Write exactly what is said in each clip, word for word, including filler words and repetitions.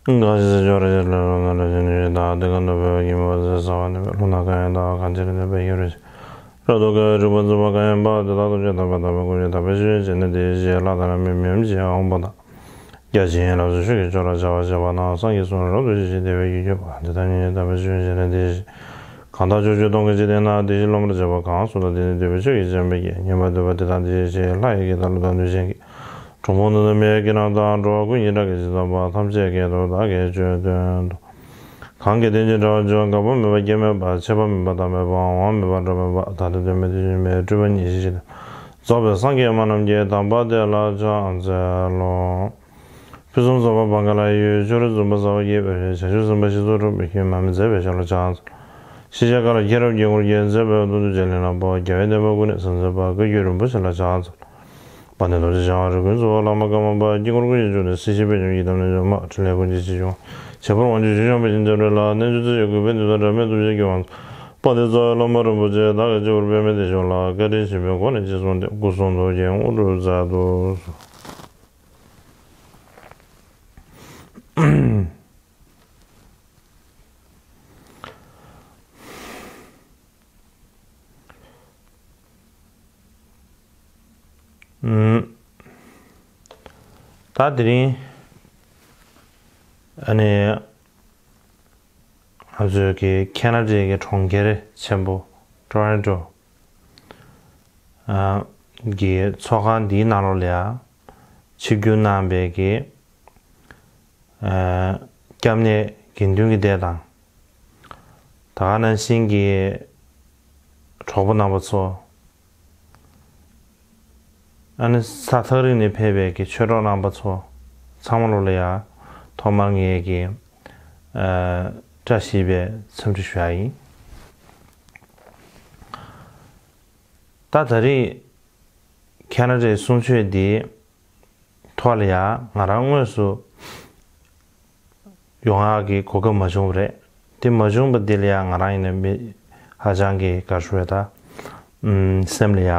གང་ཞིག་སྲིད་ཕྱོགས་རེ་ཞིག་ལ་ལོ་ན་རེ་ཞིག་ནི་ཞིག་དང་དེ་ཀ་ནུབ་པའི་བ་ཀྱི་མི་བ་ཟེར་ས་བ་ནི་བའི་ལུང་ན་གང་ཡང་དག་གང་ཅི་རེ་ནི་བའི་ཡོད་རེ་ཞིག་རབ་ཏུ་དགའ་བའི་སྒྲུབ་པ་འཛིན་པ་གང་ཡང་འབའ་དེ་དག་ཐམས་ཅད་དམ་པ་དམ་པའི་སྐུ་ཞིག་དམ་པའི་ཆོས་ཅན་ནི་དེ་ཞེས་ལྷ་དང་ལྷ་མིན་མི་འམ་ཅི་ཡང་འོང་པོ་དང་། བརྒྱ་བྱིན་ལ་སོགས་ཆོས་ཀྱི་མཆོག་ལ་བྱ་བ་བྱེད་པ་ན་སངས་རྒྱས་གསུང་རབ་ཏུ་ཞེས་བྱ་དེ་བས་ཡིད་ཁྱོད་པ་དེ་དག་ཉིད་དམ་པའི་ཆོས་ཅན་ནི་དེ་ཞེས། གང་དག་ཕྱོགས་བཅུའི་སྟོང་གི་འཇིག་རྟེན་ན་དེ་བཞིན་སློབ་མར་བྱེད་པ་གང་སུ་དག་དེ་ནི་འདུས་པའི་ཆོས་ཀྱི་སྤྱན་དཔེ་བརྒྱད་ཉན་པར་འདོད་པ་དེ་དག་དེ་ཞེས་ལྷ་ཡི་གེ་དང་ཀླུ་དང་གདོན་གཞན་གྱི་གྲུལ་བུམ་དུ་མེད་ཀྱི་ནང་དང་འགྲོ་བ་ཀུན་གྱི་སྐྲག་གི་ཞིང་ཚངས་པ་ཐམས་ཅད་ཀྱི་དོན་བདག་གིས་ཆོས་སྟོན་ཏོ། གང་གིས་དེ་ཉིད་འདྲ་བར་འབྱུང་འགག་པ་མེད་པ་སྐྱེ་མེད་པ་ཆད་པ་མེད་པ་དང་མེད་པའམ་དབང་མེད་པ་འགྲོ་མེད་པ་ད་ལྟ་དོན་མེད་དུ་ཞིག་མེད་སྤྲུལ་པ་ཉིད་ཞི་ཞིང་རྫོགས་པའི་སངས་རྒྱས་སྨྲ་རྣམས་ཀྱི་དམ་པ་དེ་ལ་ཕྱག་འཚལ་ལོ། ཕུན་སུམ་ཚོགས་པ་བྷ་ག་ལ་ཡི་ཕྱོགས་རིས་རྫོགས་པ་ཟ་བ་བརྒྱད་པའི་བྱང་ཆུབ་སེམས་དཔའ་ཞི་ཚོགས་དྲུག་པའི་ཁྱོད་མ་མི་མཛད་པའི་ཞབས་ལ་ཕྱག་འཚལ། ཤེས་བྱ་མཁའ་ལ་མཁྱེན་རབ་དཀྱིལ་འཁོར་རྒྱན་མཛད་པའི་གདུང་བརྒྱུད་འཇིག་རྟེན་ལ་འཕོ་བ་རྒྱལ་བའི་བསྟན་པ་ཀུན་ནས་གསལ་མཛད་པ་བཀའ་བརྒྱུད་རིན་པོ་ཆེ་ལ་ཕྱག་འཚལ། དཔལ་ལྡན་རྡོ་རྗེ་འཆང་དབང་རིགས་ཀུན་སྩོལ་བ་བླ་མ་ཀརྨ་པ་དཀྱིལ་འཁོར་ཀུན་གྱི་མཆོག་ནས་སྲིད་ཞིའི་དཔལ་འབྱོར་ཡི་དམ་ལས་འབྱུང་མ་ཕྲིན་ལས་ཀུན་གྱི་སྲིད་ཞིའི་དབང་ཁྱད་པར་དབང་ཕྱུག་ཆོས་སྐྱོང་དཔལ་ཆེན་ཆེན་པོ་ལ་རྣལ་འབྱོར་རྩེ་གཅིག་གུས་པས་འདུད་དང་འབྲལ་མེད་ཐུགས་རྗེས་སྐྱོང་བ། དཔལ་ལྡན་རྩ་བའི་བླ་མ་རིན་པོ་ཆེ་བདག་གི་སྤྱི་བོར་པདྨས་བརྟན་བཞུགས་ལ་བཀའ་དྲིན་ཆེན་པོའི་སྒོ་ནས་རྗེས་བཟུང་སྟེ་སྐུ་གསུང་ཐུགས་ཀྱི་དངོས་གྲུབ་སྩལ་དུ་གསོལ། ད་དེ་རིང་ཨ་ནི་ང་ཚོའི་གི་ཁེ་ན་ཌའི་གི་གྲོང་ཁྱེར་ཆེན་པོ་ཊོ་རོན་ཊོ་གི་ཚོགས་ཁང་འདིའི་ནང་ལོགས་ལ་ཡ་ཆིབས་བསྒྱུར་གནང་བའི་གི་སྐྱབས་གནས་དགེ་འདུན་གྱི་སྡེ་དང་། ད་ག་ནང་བཞིན་གྱི་གྲོགས་པོ་རྣམ་པ་ཚོ། ཨ་ནི་ས་ཐག་རིང་ནས་ཕེབས་པའི་གི་ཆོས་གྲོགས་རྣམ་པ་ཚོ་ཚང་མ་ལོ་ལ་ཡ་ཐོག་མར་ངས་གི་བཀྲ་ཤིས་པའི་འཚམས་འདྲི་ཞུ་ཡ་ཡིན། ད་ད་རེས་ཁེ་ན་ཌའི་གསུང་ཆོས་འདི་ཐོག་ལ་ཡ་ང་རང་དངོས་སུ་ཡོང་ཡག་གི་གོ་སྐབས་མ་བྱུང་བ་རེད། དེ་མ་བྱུང་བ་འདི་ལ་ཡ་ང་རང་ཡིན་ན་མི་ཧ་ཅང་གི་དགའ་ཤོས་ད་སེམས་ལ་ཡ་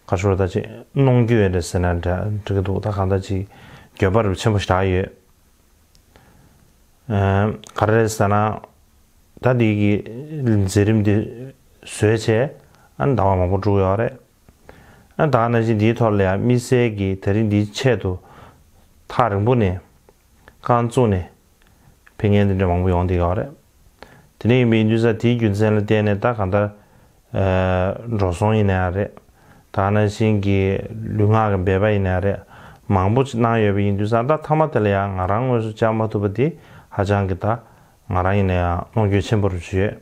དགའ་ཤོས་ད་ཅིག་གནོང་འགྱོད་རེད་ཟེར་ན་འདྲ་འགྲིག་གི་འདུག་ད་གང་ལྟར་ཅིག་འགྱོད་པ་རུ་ཆེན་པོ་ཞིག་རག་ཡོད། ག་རེ་རེད་ཟེར་ན། ད་འདི་གི་མཛད་རིམ་འདི་བཟོས་བྱས་ཨ་ནི་ཟླ་བ་མང་པོ་འགྲོ་ཡོད་རེད། ཨ་ད་ནང་བཞིན་འདིའི་ཐོག་ལ་ཡང་དམིགས་བསལ་གྱི་དེ་རིང་འདིའི་ཆེད་དུ་ཐག་རིང་པོ་ནས་རྐང་བཙུགས་ནས་ཕེབས་མཁན་དེ་འདྲ་མང་པོ་ཡོང་བསྡད་ཡོད་རེད། དེ་འདྲ་ཡིན་པ་ཡིན་དུས་ཙང་དེའི་རྒྱུ་མཚན་ལ་བརྟེན་ནས་ད་གང་ལྟར་འགྲོ་སོང་ཡིན་ན་ཡང་རེད། ད་ནང་བཞིན་གྱི་ལུས་ངག་གི་འབད་པ་ཡིན་ན་ཡང་རེད། མང་པོ་ཅིག་གནང་ཡོད་པ་ཡིན་དུས་ཙང་ད་མཐའ་མ་དེ་ལ་ཡང་ང་རང་དངོས་སུ་བཅར་མ་ཐུབ་པ་དེ་ཧ་ཅང་གི་ད་ང་རང་ཡིན་ན་ཡང་གནོང་འགྱོད་ཆེན་པོ་རུ་བྱུང་ཡོད།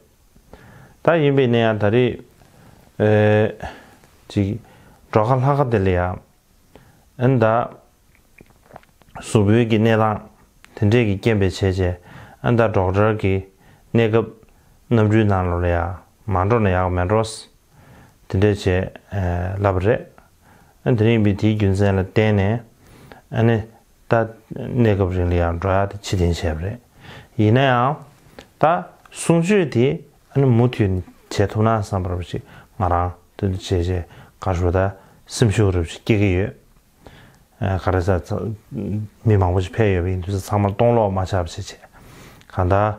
ད་ཡིན་པས་ན་ཡང་ད་རེས་ཨེ་ཅིག་འགྲོ་ཁ་ལྷག་ཁ་དེ་ལ་ཡང་ཨ་ནི་ད་གཟུགས་པོའི་གི་གནས་སྟངས་དེ་འདྲས་ཀྱི་རྐྱེན་པས་བྱས་བྱས་ཨ་ནི་ད་ཌོག་ཊར་གི་གནས་སྐབས་གནམ་གྲུའི་ནང་ལོགས་ལ་ཡང་མ་འགྲོ་ན་ཡག་མེད་འགྲོ། དེ་འདྲས་བྱས་ལབ་པ་རེད། ཨ་དེ་རིང་བའི་དེའི་རྒྱུ་མཚན་ལ་བརྟེན་ནས་ཨ་ནི་ད་གནས་སྐབས་རིང་ལ་ཡང་འགྲོ་ཡག་དེ་ཕྱིར་འཐེན་བྱས་པ་རེད། ཡིན་ན་ཡང་ད་གསུང་ཆོས་དེ་ཨ་ནི་མུ་མཐུད་ནས་བྱེད་ཐུབ་ན་བསམ་པ་རེད་པ་ཅིག་ང་རང་དེ་འདྲ་བྱས་བྱས་དགའ་ཤོས་ད་སེམས་ཤུགས་རེད་པ་ཅིག་སྐྱེ་གི་ཡོད། ག་རེ་ཟ། མི་མང་པོ་ཞིག་ཕེབས་ཡོད་པ་ཡིན་དུས་ཚང་མ་སྟོང་ལོག་མ་ཆགས་པ་བྱས་བྱས། གང་ལྟར་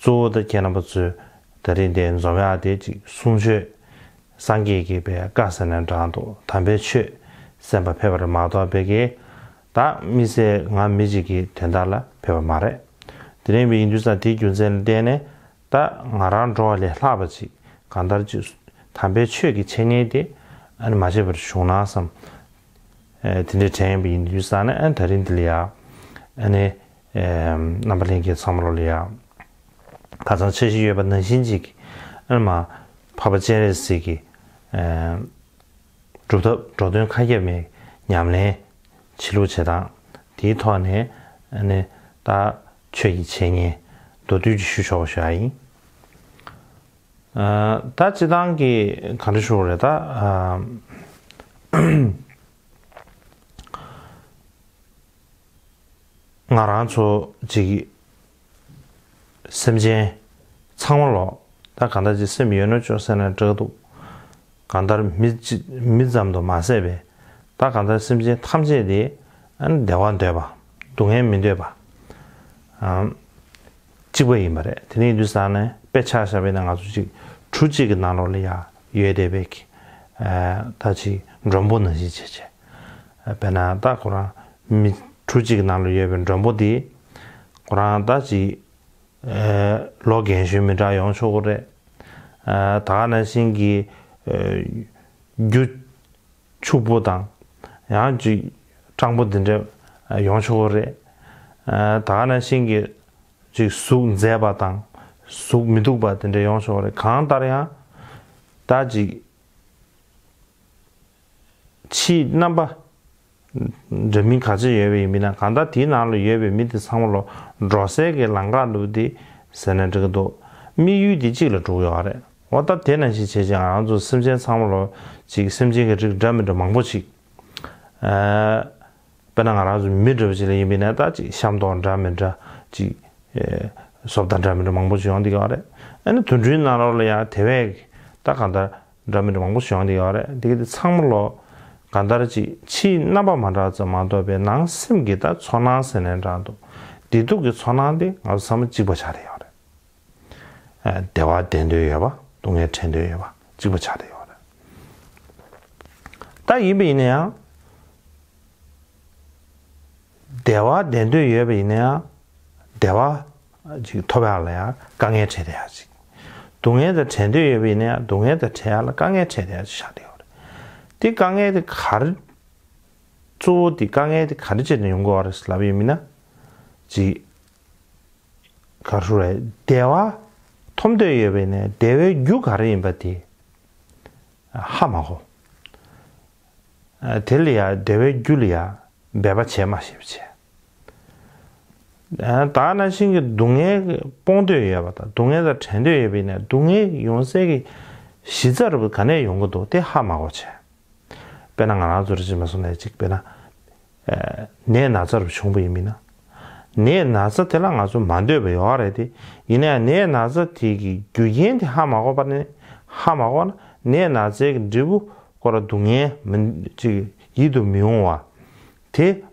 གཙོ་བོ་ད་ཁྱེད་རྣམ་པ་ཚོས་ད་རིང་འདིར་འཛོམས་ཡག་དེ་ཅིག་གསུང་ཆོས་སངས་རྒྱས་ཀྱི་པའི་བཀའ་ཟེར་ན་འདྲ་འདུག་དམ་པའི་ཆོས་གསན་པ་ཕེབས་པ་རེད་མ་གཏོགས་པའི་གི་ད་དམིགས་བསལ་ང་མི་གཅིག་གི་དོན་དག་ལ་ཕེབས་པ་མ་རེད། དེ་རིང་བའི་ཡིན་དུས་ཙང་དེའི་རྒྱུ་མཚན་ལ་བརྟེན་ནས། ད་ང་རང་འགྲོ་བ་ལས་ལྷག་པ་ཅིག་གང་ལྟར་ཅིག་དམ་པའི་ཆོས་ཀྱི་འཆད་ཉན་དེ་ཨ་ནི་མ་བྱས་པར་བྱུང་ན་བསམ། ཨེ་དེ་འདྲའི་དྲན་པ་ཡིན་དུས་ཙང་ནས་ཨ་ནི་ད་རིང་འདི་ལ་ཡ་ཨ་ནི་ཨེ་རྣམ་པ་ལྷན་རྒྱས་ཚང་མ་ལོ་ལ་ཡ་ཁ་ཚང་འཆར་གཞི་ཡོད་པ་ནང་བཞིན་ཅིག་ཨ་ནི་མ་འཕགས་པ་སྤྱན་རས་གཟིགས་ཀྱི་ཨེ་སྒྲུབ་ཐབས་འགྲོ་དོན་མཁའ་ཁྱབ་མའི་ཉམས་ལེན་བྱེད་ལུགས་བྱེད་སྟངས་དེའི་ཐོག་ནས་ཨ་ནི་ད་ཆོས་ཀྱི་འཆད་ཉན་མདོར་བསྡུས་ཀྱིས་ཞུ་ཆོག་པ་ཞུ་ཡ་ཡིན། ཨ་ད་སྤྱི་བཏང་གི་ག་འདྲ་ཞུ་དགོས་རེད་ད། ཨ་ང་རང་ཚོ་ཅིག་སེམས་ཅན་ཚང་མ་ལོ་ད་གང་ལྟར་ཅིག་སེམས་ཡོད་ན་ཅོག་ཟེར་ན་འགྲིག་གི་འདུག་གང་ལྟར་མི་ཅི་མི་ཙམ་དུ་མ་ཟད་པའི་ད་གང་ལྟར་སེམས་ཅན་ཐམས་ཅད་དེ་ཨ་ནི་བདེ་བ་འདོད་པ། སྡུག་བསྔལ་མི་འདོད་པ། གཅིག་པ་ཡིན་པ་རེད། དེ་ནས་ཡིན་དུས་ཙང་ནས་དཔེ་ཆ་བཞག་པ་ཡིན་ན་ང་ཚོ་ཅིག་གྲུ་གཅིག་གི་ནང་ལོགས་ལ་ཡ་ཡོད་བསྡད་པའི་གི་ད་ཅིག་མགྲོན་པོ་ནང་བཞིན་བྱས་བྱས། དཔེར་ན་ད་ཁོ་རང་མི་གྲུ་གཅིག་གི་ནང་ལ་ཡོད་པའི་མགྲོན་པོ་དེ་ཁོ་རང་ད་ཅིག་ལོ་རྒན་གཞོན་མི་འདྲ་ཡོང་ཆོག་གི་རེད། ད་ག་ནང་བཞིན་གྱི་རྒྱུ་ཕྱུག་པོ་དང་ཡང་ཅིག་སྤྲང་པོ་འདི་འདྲ་ཡོང་ཆོག་གི་རེད། ད་ག་ནང་བཞིན་གྱི་ཅིག་གཟུགས་མཛེས་པ་དང་གཟུགས་མི་སྡུག་པ་དེ་འདྲ་ཡོང་ཆོག་གི་རེད། གང་ལྟར་ཡང་ད་ཅིག་ཕྱིའི་རྣམ་པ་འདྲ་མིན་ག་ཚོད་ཡོད་པ་ཡིན་མིན་ན་གང་ལྟར་དེའི་ནང་ལ་ཡོད་པའི་མི་དེ་ཚང་མ་ལོ་འགྲོ་སའི་གི་ལམ་ཁ་འདུག་དེ་ཟེར་ན་འགྲིག་གི་འདུག་དམིགས་ཡུལ་དེ་གཅིག་ལ་འགྲོ་གི་ཡོད་རེད། འོ་ད་དེ་ནང་བཞིན་བྱས་ཀྱང་ང་རང་ཚོ་སེམས་ཅན་ཚང་མ་ལོ་ཅིག་སེམས་ཅན་གྱི་རིགས་འདྲ་མི་འདྲ་མང་པོ་ཅིག་དཔེར་ན་ང་རང་ཚོ་མི་འདྲ་བ་ཅིག་ལ་ཡིན་པ་ཡིན་ན་ད་ཅིག་ཤ་མདོག་འདྲ་མི་འདྲ་ཅིག་བཟོ་ལྟ་འདྲ་མི་འདྲ་མང་པོ་ཅིག་ཡོང་བསྡད་ཀྱི་ཡོད་རེད། ཨ་ནི་དུད་འགྲོའི་ནང་ལོགས་ལ་ཡང་དེ་བས་ད་གང་ལྟར་འདྲ་མི་འདྲ་མང་པོ་ཞིག་ཡོང་བསྡད་ཡོད་རེད། དེ་གི་དེ་ཚང་མ་ལོ་གང་ལྟར་ཅིག་ཕྱིའི་རྣམ་པ་མ་འདྲ་ཙམ་མ་གཏོགས་པའི་ནང་སེམས་ཀྱི་ད་ཚོར་སྣང་ཟེར་ནའི་འདྲ་འདུག་བདེ་སྡུག་གི་ཚོར་སྣང་དེ་ང་ཚོ་ཚང་མ་གཅིག་པ་ཆགས་བསྡད་ཡོད་རེད། བདེ་བ་བདེ་འདོད་ཡོད་པ། སྡུག་བསྔལ་བྲལ་འདོད་ཡོད་པ་གཅིག་པ་ཆགས་བསྡད་ཡོད་རེད། ད་ཡིན་པ་ཡིན་ན་ཡང་བདེ་བ་བདེ་འདོད་ཡོད་པ་ཡིན་ན་ཡང་བདེ་བ་ཅིག་ཐོབ་ཡག་ལ་ཡང་དཀའ་ངལ་འཕྲད་བསྡད་ཡག་ཅིག་སྡུག་བསྔལ་དང་བྲལ་འདོད་ཡོད་པ་ཡིན་ན་ཡང་སྡུག་བསྔལ་དང་བྲལ་ཡག་ལ་དཀའ་ངལ་འཕྲད་བསྡད་ཡག་ཅིག་ཆགས་བསྡད་ཡོད་རེད། དེ་དཀའ་ངལ་དེ་ག་རེ་གཙོ་བོ་དེ་དཀའ་ངལ་དེ་ག་རེ་བྱས་ནས་ཡོང་གི་ཡོད་རེད་ལབ་ཡིན་མིན་ན་ཅིག་ག་རེ་ཟེར་རེད། བདེ་བ་ཐོབ་འདོད་ཡོད་པ་ཡིན་ན་བདེ་བའི་རྒྱུ་ག་རེ་ཡིན་པ་དེ་ཧ་མ་གོ། དེ་ལ་ཡང་བདེ་བའི་རྒྱུ་ལ་ཡང་འབད་པ་བྱས་མ་ཤེས་པ་བྱས། ད་ནང་བཞིན་གྱི་སྡུག་བསྔལ་སྤོང་འདོད་ཡོད་པ་དང་སྡུག་བསྔལ་དང་བྲལ་འདོད་ཡོད་པ་ཡིན་ན་སྡུག་བསྔལ་ཡོང་སའི་གི་གཞི་རྩ་རུ་ག་ནས་ཡོང་གི་འདུག་དེ་ཧ་མ་གོ་བྱས། དཔེར་ན་ང་རང་ཚོར་ཅིག་མ་སོང་ནས་ཅིག་དཔེར་ན་ནད་ན་ཚ་རུ་བྱུང་བ་ཡིན་མིན་ན། ནད་ན་ཚ་དེ་ལ་ང་ཚོ་མ་འདོད་པ་ཡོད་རེད་དེ། ཡིན་ནའང་ནད་ན་ཚ་དེ་གི་རྒྱུ་རྐྱེན་དེ་ཧ་མ་གོ་བ་ནི་ཧ་མ་གོ་ན་ནད་ན་ཚའི་གི་འབྲས་བུ་སྐོར་སྡུག་བསྔལ་མི་ཅིག་ཡིད་དུ་མི་འོང་བ་དེ་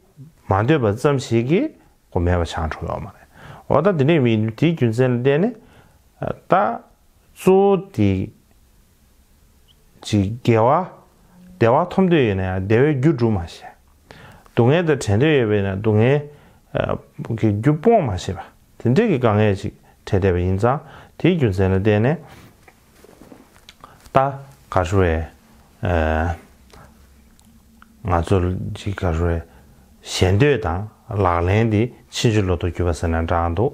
མ་འདོད་པ་ཙམ་ཞིག་གིས་ཁོ་མེད་པ་ཆགས་འགྲོ་ཡོད་མ་རེད། འོ་ད་དེ་འདྲ་ཡིན་དུས་དེའི་རྒྱུ་མཚན་ལ་བརྟེན་ནས་ད། གཙོ་བོ་དེ་ཅིག་དགེ་བ་བདེ་བ་ཐོབ་འདོད་ཡོད་ན་ཡང་བདེ་བའི་རྒྱུ་སྒྲུབ་མ་ཤེས། སྡུག་བསྔལ་དང་བྲལ་འདོད་ཡོད་པས་ན་སྡུག་བསྔལ་གྱི་རྒྱུ་སྤོང་མ་ཤེས་པ་དེ་འདྲའི་གི་དཀའ་ངལ་ཅིག་འཕྲད་བསྡད་པ་ཡིན་ཙང་དེའི་རྒྱུ་མཚན་ལ་བརྟེན་ནས་ད་ག་རེ་ཟེར་ང་ཚོ་ཅིག་ག་རེ་ཟེར་ཞེ་འདོད་དང་ལག་ལེན་དེ་ཕྱིན་ཅི་ལོག་ཏུ་གྱུར་པ་ཟེར་ན་འདྲ་འདུག་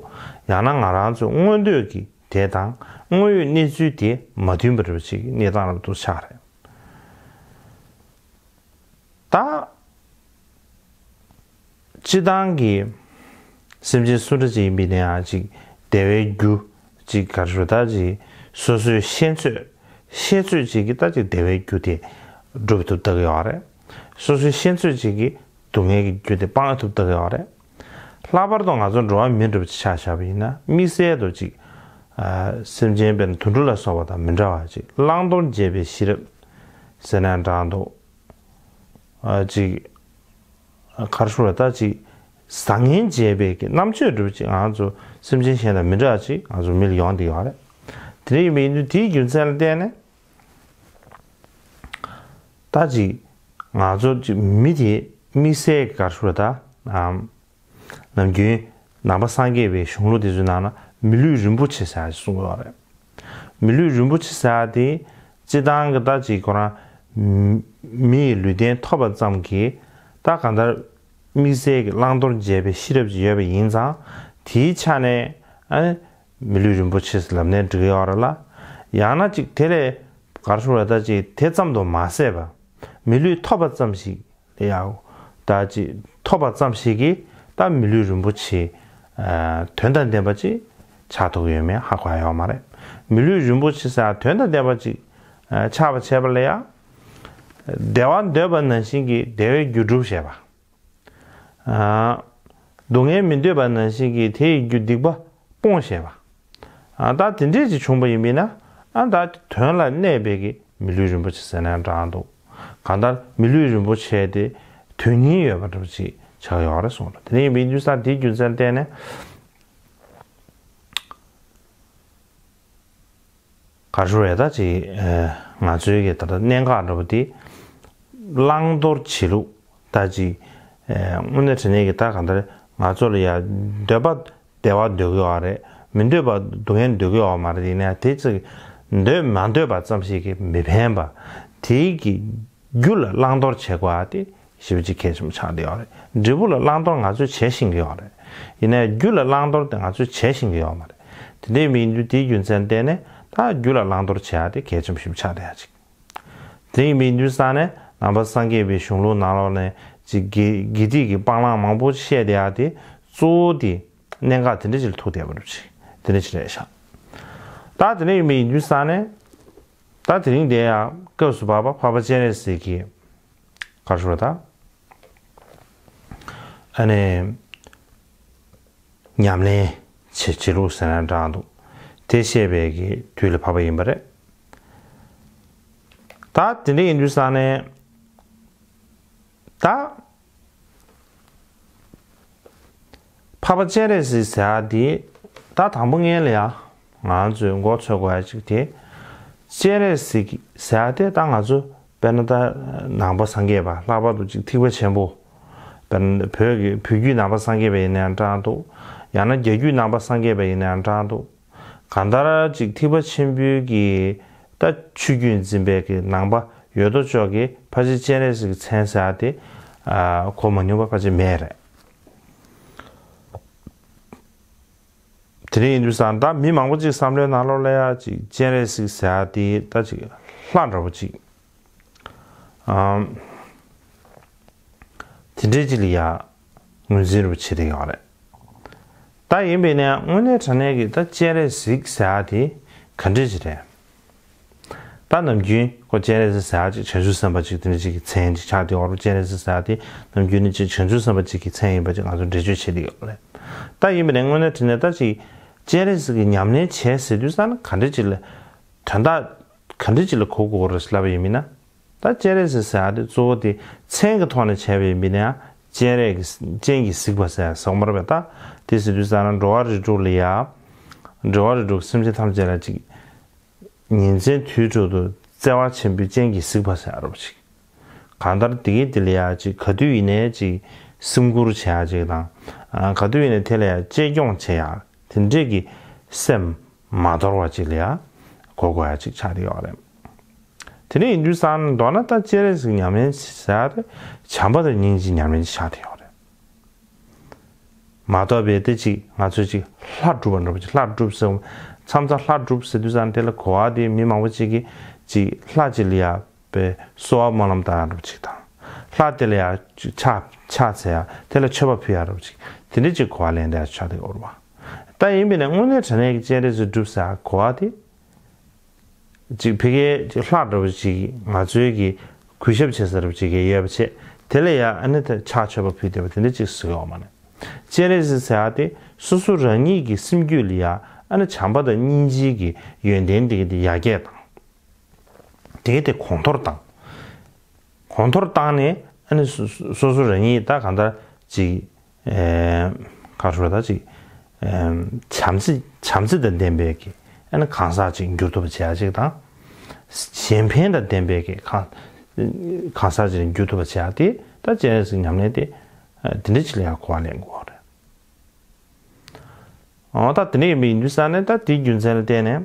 ཡང་ན་ང་རང་ཚོའི་མངོན་འདོད་ཀྱི་དེ་དང་དངོས་ཡོད་གནས་ཚུལ་དེ་མ་མཐུན་པ་འདྲ་པོ་ཅིག་གནས་སྟངས་ལ་འདུག་ཆགས་རེད། ད་སྤྱི་བཏང་གི་སེམས་ཅན་སུ་འདྲ་ཅིག་ཡིན་པའི་ནའང་ཅིག་བདེ་བའི་རྒྱུ་ཅིག་ག་རེ་ཟེར་ད་ཅིག་སོ་སོའི་ཤེས་ཚོད་ཤེས་ཚོད་ཅིག་གིས་ད་ཅིག་བདེ་བའི་རྒྱུ་དེ་སྒྲུབ་ཐུབ་ད་གི་ཡོད་རེད། སོ་སོའི་ཤེས་ཚོད་ཅིག་གིས་སྡུག་བསྔལ་གྱི་རྒྱུ་དེ་སྤང་ཐུབ་ད་གི་ཡོད་རེད། ལྷག་པར་དུ་ང་ཚོ་འགྲོ་བ་མི་འདྲ་པོ་ཅིག་ཆ་བཞག་པ་ཡིན་ན་དམིགས་བསལ་དུ་ཅིག་ཨ་སེམས་ཅན་དཔེར་ན་དུད་འགྲོ་ལ་སོགས་པ་དང་མི་འདྲ་བ་ཅིག་བླང་དོར་འབྱེད་པའི་ཤེས་རབ་ཟེར་ན་འདྲ་འདུག་ཨ་ཅིག་ཨ་ག་རེ་ཟེར་ད་ཅིག་བཟང་ངན་འབྱེད་པའི་གི་རྣམ་དཔྱོད་འདྲ་པོ་ཅིག་ང་ཚོ་སེམས་ཅན་གཞན་དང་མི་འདྲ་བ་ཅིག་ང་ཚོ་མི་ལ་ཡོང་བསྡད་ཡོད་རེད། དེ་འདྲ་ཡིན་པ་ཡིན་དུས་དེའི་རྒྱུ་མཚན་ལ་བརྟེན་ནས་ད་ཅིག་ང་ཚོ་ཅིག་མི་དེ་དམིགས་བསལ་གྱི་ག་རེ་ཟེར་ད་ཨམ། ནམ་རྒྱུན་ནང་པ་སངས་རྒྱས་པའི་གཞུང་ལུགས་དེ་ཚོའི་ནང་ན་མི་ལུས་རིན་པོ་ཆེ་ཟེར་ཡག་ཅིག་གསུངས་ཡོད་རེད། མི་ལུས་རིན་པོ་ཆེ་ཟེར་ཡག་དེ་སྤྱིར་བཏང་གི་ད་ཅིག་ཁོ་རང་མི་ཡི་ལུས་རྟེན་ཐོབ་པ་ཙམ་གྱིས་ད་གང་ལྟར་དམིགས་བསལ་གྱི་བླང་དོར་འབྱེད་པའི་ཤེས་རབ་ཅིག་ཡོད་པ་ཡིན་ཙང་དེའི་ཆ་ནས་ཨ་ནི་མི་ལུས་རིན་པོ་ཆེ་ཟེར་ལབ་ནའི་འགྲིག་གི་ཡོད་རེད་ལ། ཡང་ན་ཅིག་དེ་ལས་ག་རེ་ཟེར་བ་ད་ཅིག་དེ་ཙམ་དུ་མ་ཟད་པ་མི་ལུས་ཐོབ་པ་ཙམ་ཞིག་ལ་ཡང་ད་ཅིག་ཐོབ་པ་ཙམ་ཞིག་གིས་ད་མི་ལུས་རིན་པོ་ཆེ་ཨ་དོན་དང་ལྡན་པ་ཅིག་ཆགས་ཐུབ་ཀྱི་ཡོད་མེད་ཧ་གོ་ཡ་ཡོད་མ་རེད། མི་ལུས་རིན་པོ་ཆེ་ཟེར་དོན་དང་ལྡན་པ་ཅིག་ཨ་ཆགས་པ་བྱས་པ་ལ་ཡང་བདེ་བ་འདོད་པ་ནང་བཞིན་གྱིས་བདེ་བའི་རྒྱུ་སྒྲུབ་ཤེས་པ། ཨ་སྡུག་བསྔལ་མི་འདོད་པ་ནང་བཞིན་གྱིས་དེ་ཡི་རྒྱུ་སྡིག་པ་སྤོང་ཤེས་པ། ཨ་ད་དེ་འདྲས་ཅིག་བྱུང་པ་ཡིན་པས་ན་ཨ་ད་དོན་ལ་གནས་པའི་གི་མི་ལུས་རིན་པོ་ཆེ་ཟེར་ན་འདྲ་འདུག་གང་ལྟར་མི་ལུས་རིན་པོ་ཆེ་དེ་དོན་སྙིང་ཡོད་པ་འདྲ་པོ་ཅིག་ཆགས་ཡོད་རེད་གསུངས་རེད། དེ་ནས་ཡིན་པའི་དུས་ས་དེའི་རྒྱུ་མཚན་བརྟེན་ནས་ ག་རེ་རེད་ད་ཅིག་ང་ཚོའི་གི་ད་ལྟ་གནད་འགག་འདྲ་པོ་དེ་བླང་དོར་བྱེད་ལུགས་ད་ཅིག་དངོས་གནས་དྲང་གནས་ཀྱི་ད་གང་ལྟར་ང་ཚོ་ལ་ཡ་འདོད་པ་བདེ་བ་འདོད་ཀྱི་ཡོད་རེད། མི་འདོད་པ་སྡུག་བསྔལ་འདོད་ཀྱི་ཡོད་མ་རེད། ཡིན་ན་དེ་ཅིག་འདོད་མ་འདོད་པ་ཙམ་ཞིག་གིས་མི་ཕན་པ། དེའི་གི་རྒྱུ་ལ་བླང་དོར་བྱེད་དགོས་ཡ་དེ་ཞེ་པོ་ཅིག་གལ་ཆེན་པོ་ཆགས་བསྡད་ཡོད་རེད། འབྲས་བུ་ལ་བླང་དོར་ང་ཚོས་བྱེད་ཤེས་ཀྱི་ཡོད་རེད། ཡིན་ནའི་རྒྱུ་ལ་བླང་དོར་དེ་ང་ཚོས་བྱེད་ཤེས་ཀྱི་ཡོད་མ་རེད། དེ་འདྲའི་མི་ཡིན་དུས་དེའི་རྒྱུ་མཚན་བརྟེན་ནས་ད་རྒྱུ་ལ་བླང་དོར་བྱེད་ཡ་དེ་གལ་ཆེན་པོ་ཞེ་པོ་ཆགས་བསྡད་ཡ་ཅིག་དེ་ཡིན་པའི་དུས་ཙང་ནས་ནང་པ་སངས་རྒྱས་པའི་གཞུང་ལུགས་ནང་ལོགས་ནས་ཅིག་དགེ་དགེ་སྡིག་གི་སྤང་བླང་མང་པོ་བཤད་བསྡད་ཡ་དེ་གཙོ་བོ་དེ་གནད་འགག་དེ་འདྲ་ཅིག་ལ་ཐུག་བསྡད་པ་འདྲ་ཅིག་དེ་འདྲ་ཅིག་རེད་ཤག་ད་དེ་འདྲ་ཡིན་པའི་དུས་ཙང་ནས་ད་དེ་རིང་དེ་ཡང་སྐབས་སུ་བབས་པ་འཕགས་པ་སྤྱན་རས་གཟིགས་ཀྱི་ག་རེ་ཞུ་བ་ད་ཨ་ནི། ཉམས་ལེན་བྱེད་བྱེད་ལུགས་ཟེར་ན་འདྲ་འདུག་དེ་བཤད་པའི་གི་དུས་ལ་བབས་པ་ཡིན་པ་རེད། ད་དེ་འདྲ་ཡིན་དུས་ཙང་ནས་ད་འཕགས་པ་སྤྱན་རས་གཟིགས་ཟེར་ཡ་དེ་ད་དང་པོ་ངས་ལ་ཡ་ང་ཚོས་མགོ་ཚོས་དགོས་ཡ་གཅིག་དེ་སྤྱན་རས་གཟིགས་ཟེར་ཡ་དེ་ད་ང་ཚོ་དཔེར་ན་ད་ནང་པ་སངས་རྒྱས་པ་ལྷག་པར་དུ་ཅིག་ཐེག་པ་ཆེན་པོ། དཔེར་ན་བོད་ཀྱི་བོད་བརྒྱུད་ནང་པ་སངས་རྒྱས་པ་ཡིན་ན་ཡང་འདྲ་འདུག་ཡང་ན་རྒྱ་བརྒྱུད་ནང་པ་སངས་རྒྱས་པ་ཡིན་ན་ཡང་འདྲ་འདུག་གང་ལྟར་ཅིག་ཐེག་པ་ཆེན་པོའི་གི་ད་ཆོས་བརྒྱུད་འཛིན་པའི་གི་ནང་པ་ཡོད་དོ་ཅོག་གི་ཕལ་ཆེར་སྤྱན་རས་གཟིགས་མཚན་ཟེར་ཡ་དེ་ཨ་གོ་མ་མྱོང་པ་ཕལ་ཆེར་མེད་རེད། དེ་འདྲ་ཡིན་དུས་ཙང་ད་མི་མང་པོ་ཅིག་བསམ་བློའི་ནང་ལོགས་ལ་ཡ་ཅིག་སྤྱན་རས་གཟིགས་ཟེར་ཡ་དེ་ད་ཅིག་ལྷ་འདྲ་པོ་ཅིག་ཨམ། དེ་འདྲའི་ཅིག་ལ་ཡ་ངོས་འཛིན་རུ་བྱེད་བསྡད་ཡོད་རེད། ད་ཡིན་པས་ན་དངོས་གནས་དྲང་གནས་ཀྱི་ད་སྤྱན་རས་གཟིགས་ཟེར་ཡ་དེ་ག་འདྲ་ཅིག་རེད། ད་ནམ་རྒྱུན་ཁོ་སྤྱན་རས་གཟིགས་ཟེར་ཡ་ཅིག་བྱང་ཆུབ་སེམས་དཔའ་ཅིག་དེ་འདྲ་ཅིག་གི་མཚན་ཅིག་ཆགས་བསྡད་ཡོད་རེད། སྤྱན་རས་གཟིགས་ཟེར་ཡ་དེ་ནམ་རྒྱུན་ནས་ཅིག་བྱང་ཆུབ་སེམས་དཔའ་ཅིག་གི་མཚན་ཡིན་པ་ཅིག་ང་ཚོ་འགྲེལ་བརྗོད་བྱེད་བསྡད་ཡོད་རེད། ད་ཡིན་པས་ན་དངོས་གནས་དྲང་གནས་ད་ཅིག་སྤྱན་རས་གཟིགས་ཀྱི་ཉམས་ལེན་བྱས་ཟེར་དུས་ཙང་ན་ག་འདྲ་ཅིག་ལ་དོན་དག་ག་འདྲ་ཅིག་ལ་གོ་དགོས་རེད་ལབ་པ་ཡིན་མིན་ན། ད་སྤྱན་རས་གཟིགས་ཟེར་ཡ་དེ་གཙོ་བོ་དེ་མཚན་གྱི་ཐོག་ནས་བྱས་པ་ཡིན་པས་ན་ཡང་སྤྱན་རས་ཀྱི་སྤྱན་གྱིས་གཟིགས་པ་ཟེར་ཡ་ཟེར་བ་མ་རེད་པས། ད་དེ་ཟེར་དུས་ཙང་ན་འགྲོ་བ་རིགས་དྲུག་ལ་ཡ་འགྲོ་བ་རིགས་དྲུག་སེམས་ཅན་ཐམས་ཅད་ལ་ཅིག་ཉིན་མཚན་དུས་དྲུག་ཏུ་བརྩེ་བ་ཆེན་པོའི་སྤྱན་གྱིས་གཟིགས་པ་ཟེར་ཡ་རེད་པ་ཅིག་གང་ལྟར་དེ་གའི་དེ་ལ་ཡ་ཅིག་ག་དུས་ཡིན་ནའི་ཅིག་སེམས་ཁུར་བྱེད་ཡ་ཅིག་དང་། ག་དུས་ཡིན་ནའི་དེ་ལ་ཡ་གཅེས་སྐྱོང་བྱེད་ཡ་དེ་འདྲས་ཀྱི་སེམས་མ་དོར་བ་ཅིག་ལ་ཡ་གོ་དགོས་ཡ་ཅིག་ཆགས་བསྡད་ཡོད་རེད། དེ་འདྲ་ཡིན་དུས་ཙང་མདོར་ན་ད་སྤྱན་རས་གཟིགས་ཉམས་ལེན་ཟེར་ཡ་དེ་བྱམས་པ་དང་སྙིང་རྗེའི་ཉམས་ལེན་ཅིག་ཆགས་བསྡད་ཡོད་རེད། མ་གཏོགས་པའི་དེ་ཅིག་ང་ཚོས་ཅིག་ལྷ་སྒྲུབ་པ་འདྲ་པོ་ཅིག་ལྷ་སྒྲུབ་ཟེར་མཚམས་མཚམས་ལྷ་སྒྲུབ་ཟེར་དུས་ཙང་དེ་ལ་གོ་བ་དེ་མི་མང་པོ་ཅིག་གིས་ཅིག་ལྷ་ཅིག་ལ་ཡ་པའི་གསོལ་བ་སྨོན་ལམ་བཏབ་ཡ་འདྲ་པོ་ཅིག་དང་། ལྷ་དེ་ལ་ཡ་ཅིག་ཕྱག་ཕྱག་འཚལ་ཡ་དེ་ལ་མཆོད་པ་ཕུལ་ཡ་འདྲ་པོ་ཅིག་དེ་འདྲ་ཅིག་གོ་བ་ལེན་བསྡད་ཡ་ཆགས་བསྡད་ཡོད་རེད་པ། ད་ཡིན་པས་ན་དངོས་གནས་དྲང་གནས་ཀྱི་སྤྱན་རས་གཟིགས་སྒྲུབ་ཟེར་ཡ་གོ་བ་དེ། ཅིག་ཕ་གིའི་ཅིག་ལྷ་འདྲ་པོ་ཅིག་ང་ཚོའི་གི་གུས་ཞབས་བྱེད་ས་འདྲ་པོ་ཅིག་གི་ཡོད་པ་བྱས། དེ་ལ་ཡ་ཨ་ནི་ད་ཕྱག་མཆོད་པ་ཕུལ་བསྡད་པ་དེ་འདྲ་ཅིག་བཟོས་ཡོད་མ་རེད། སྤྱན་རས་གཟིགས་ཟེར་ཡ་དེ་སོ་སོ་རང་ཉིད་ཀྱི་སེམས་རྒྱུད་ལ་ཡ་ཨ་ནི་བྱམས་པ་དང་སྙིང་རྗེ་གི་ཡོན་ཏན་དེ་གི་དེ་ཡར་རྒྱས་དང་། དེ་གི་དེ་གོང་མཐོར་བཏང་། གོང་མཐོར་བཏང་ནས་ཨ་ནི་སོ་སོ་སོ་རང་ཉིད་ད་གང་ལྟར་ཅིག་ཨེ། ག་རེ་ཞུ་དགོས་ད་ཅིག་ཨེ། བྱམས་བརྩེ་བྱམས་བརྩེ་དང་ལྡན་པའི་གི་ཨ་ནི་གང་ཟག་ཅིག་འགྱུར་ཐུབ་པ་བྱེད་ཡ་ཅིག་དང་། གཞན་ཕན་དང་ལྡན་པའི་གི་གང་གང་ཟག་ཅིག་འགྱུར་ཐུབ་པ་བྱེད་ཡ་དེ་ད་སྤྱན་རས་གཟིགས་ཉམས་ལེན་དེ་དེ་འདྲ་ཅིག་ལ་ཡང་གོ་བ་ལེན་དགོས་རེད། འོ་ད་དེ་འདྲ་ཡིན་པ་ཡིན་དུས་ཙང་ནས་ད་དེའི་རྒྱུ་མཚན་ལ་བརྟེན་ནས་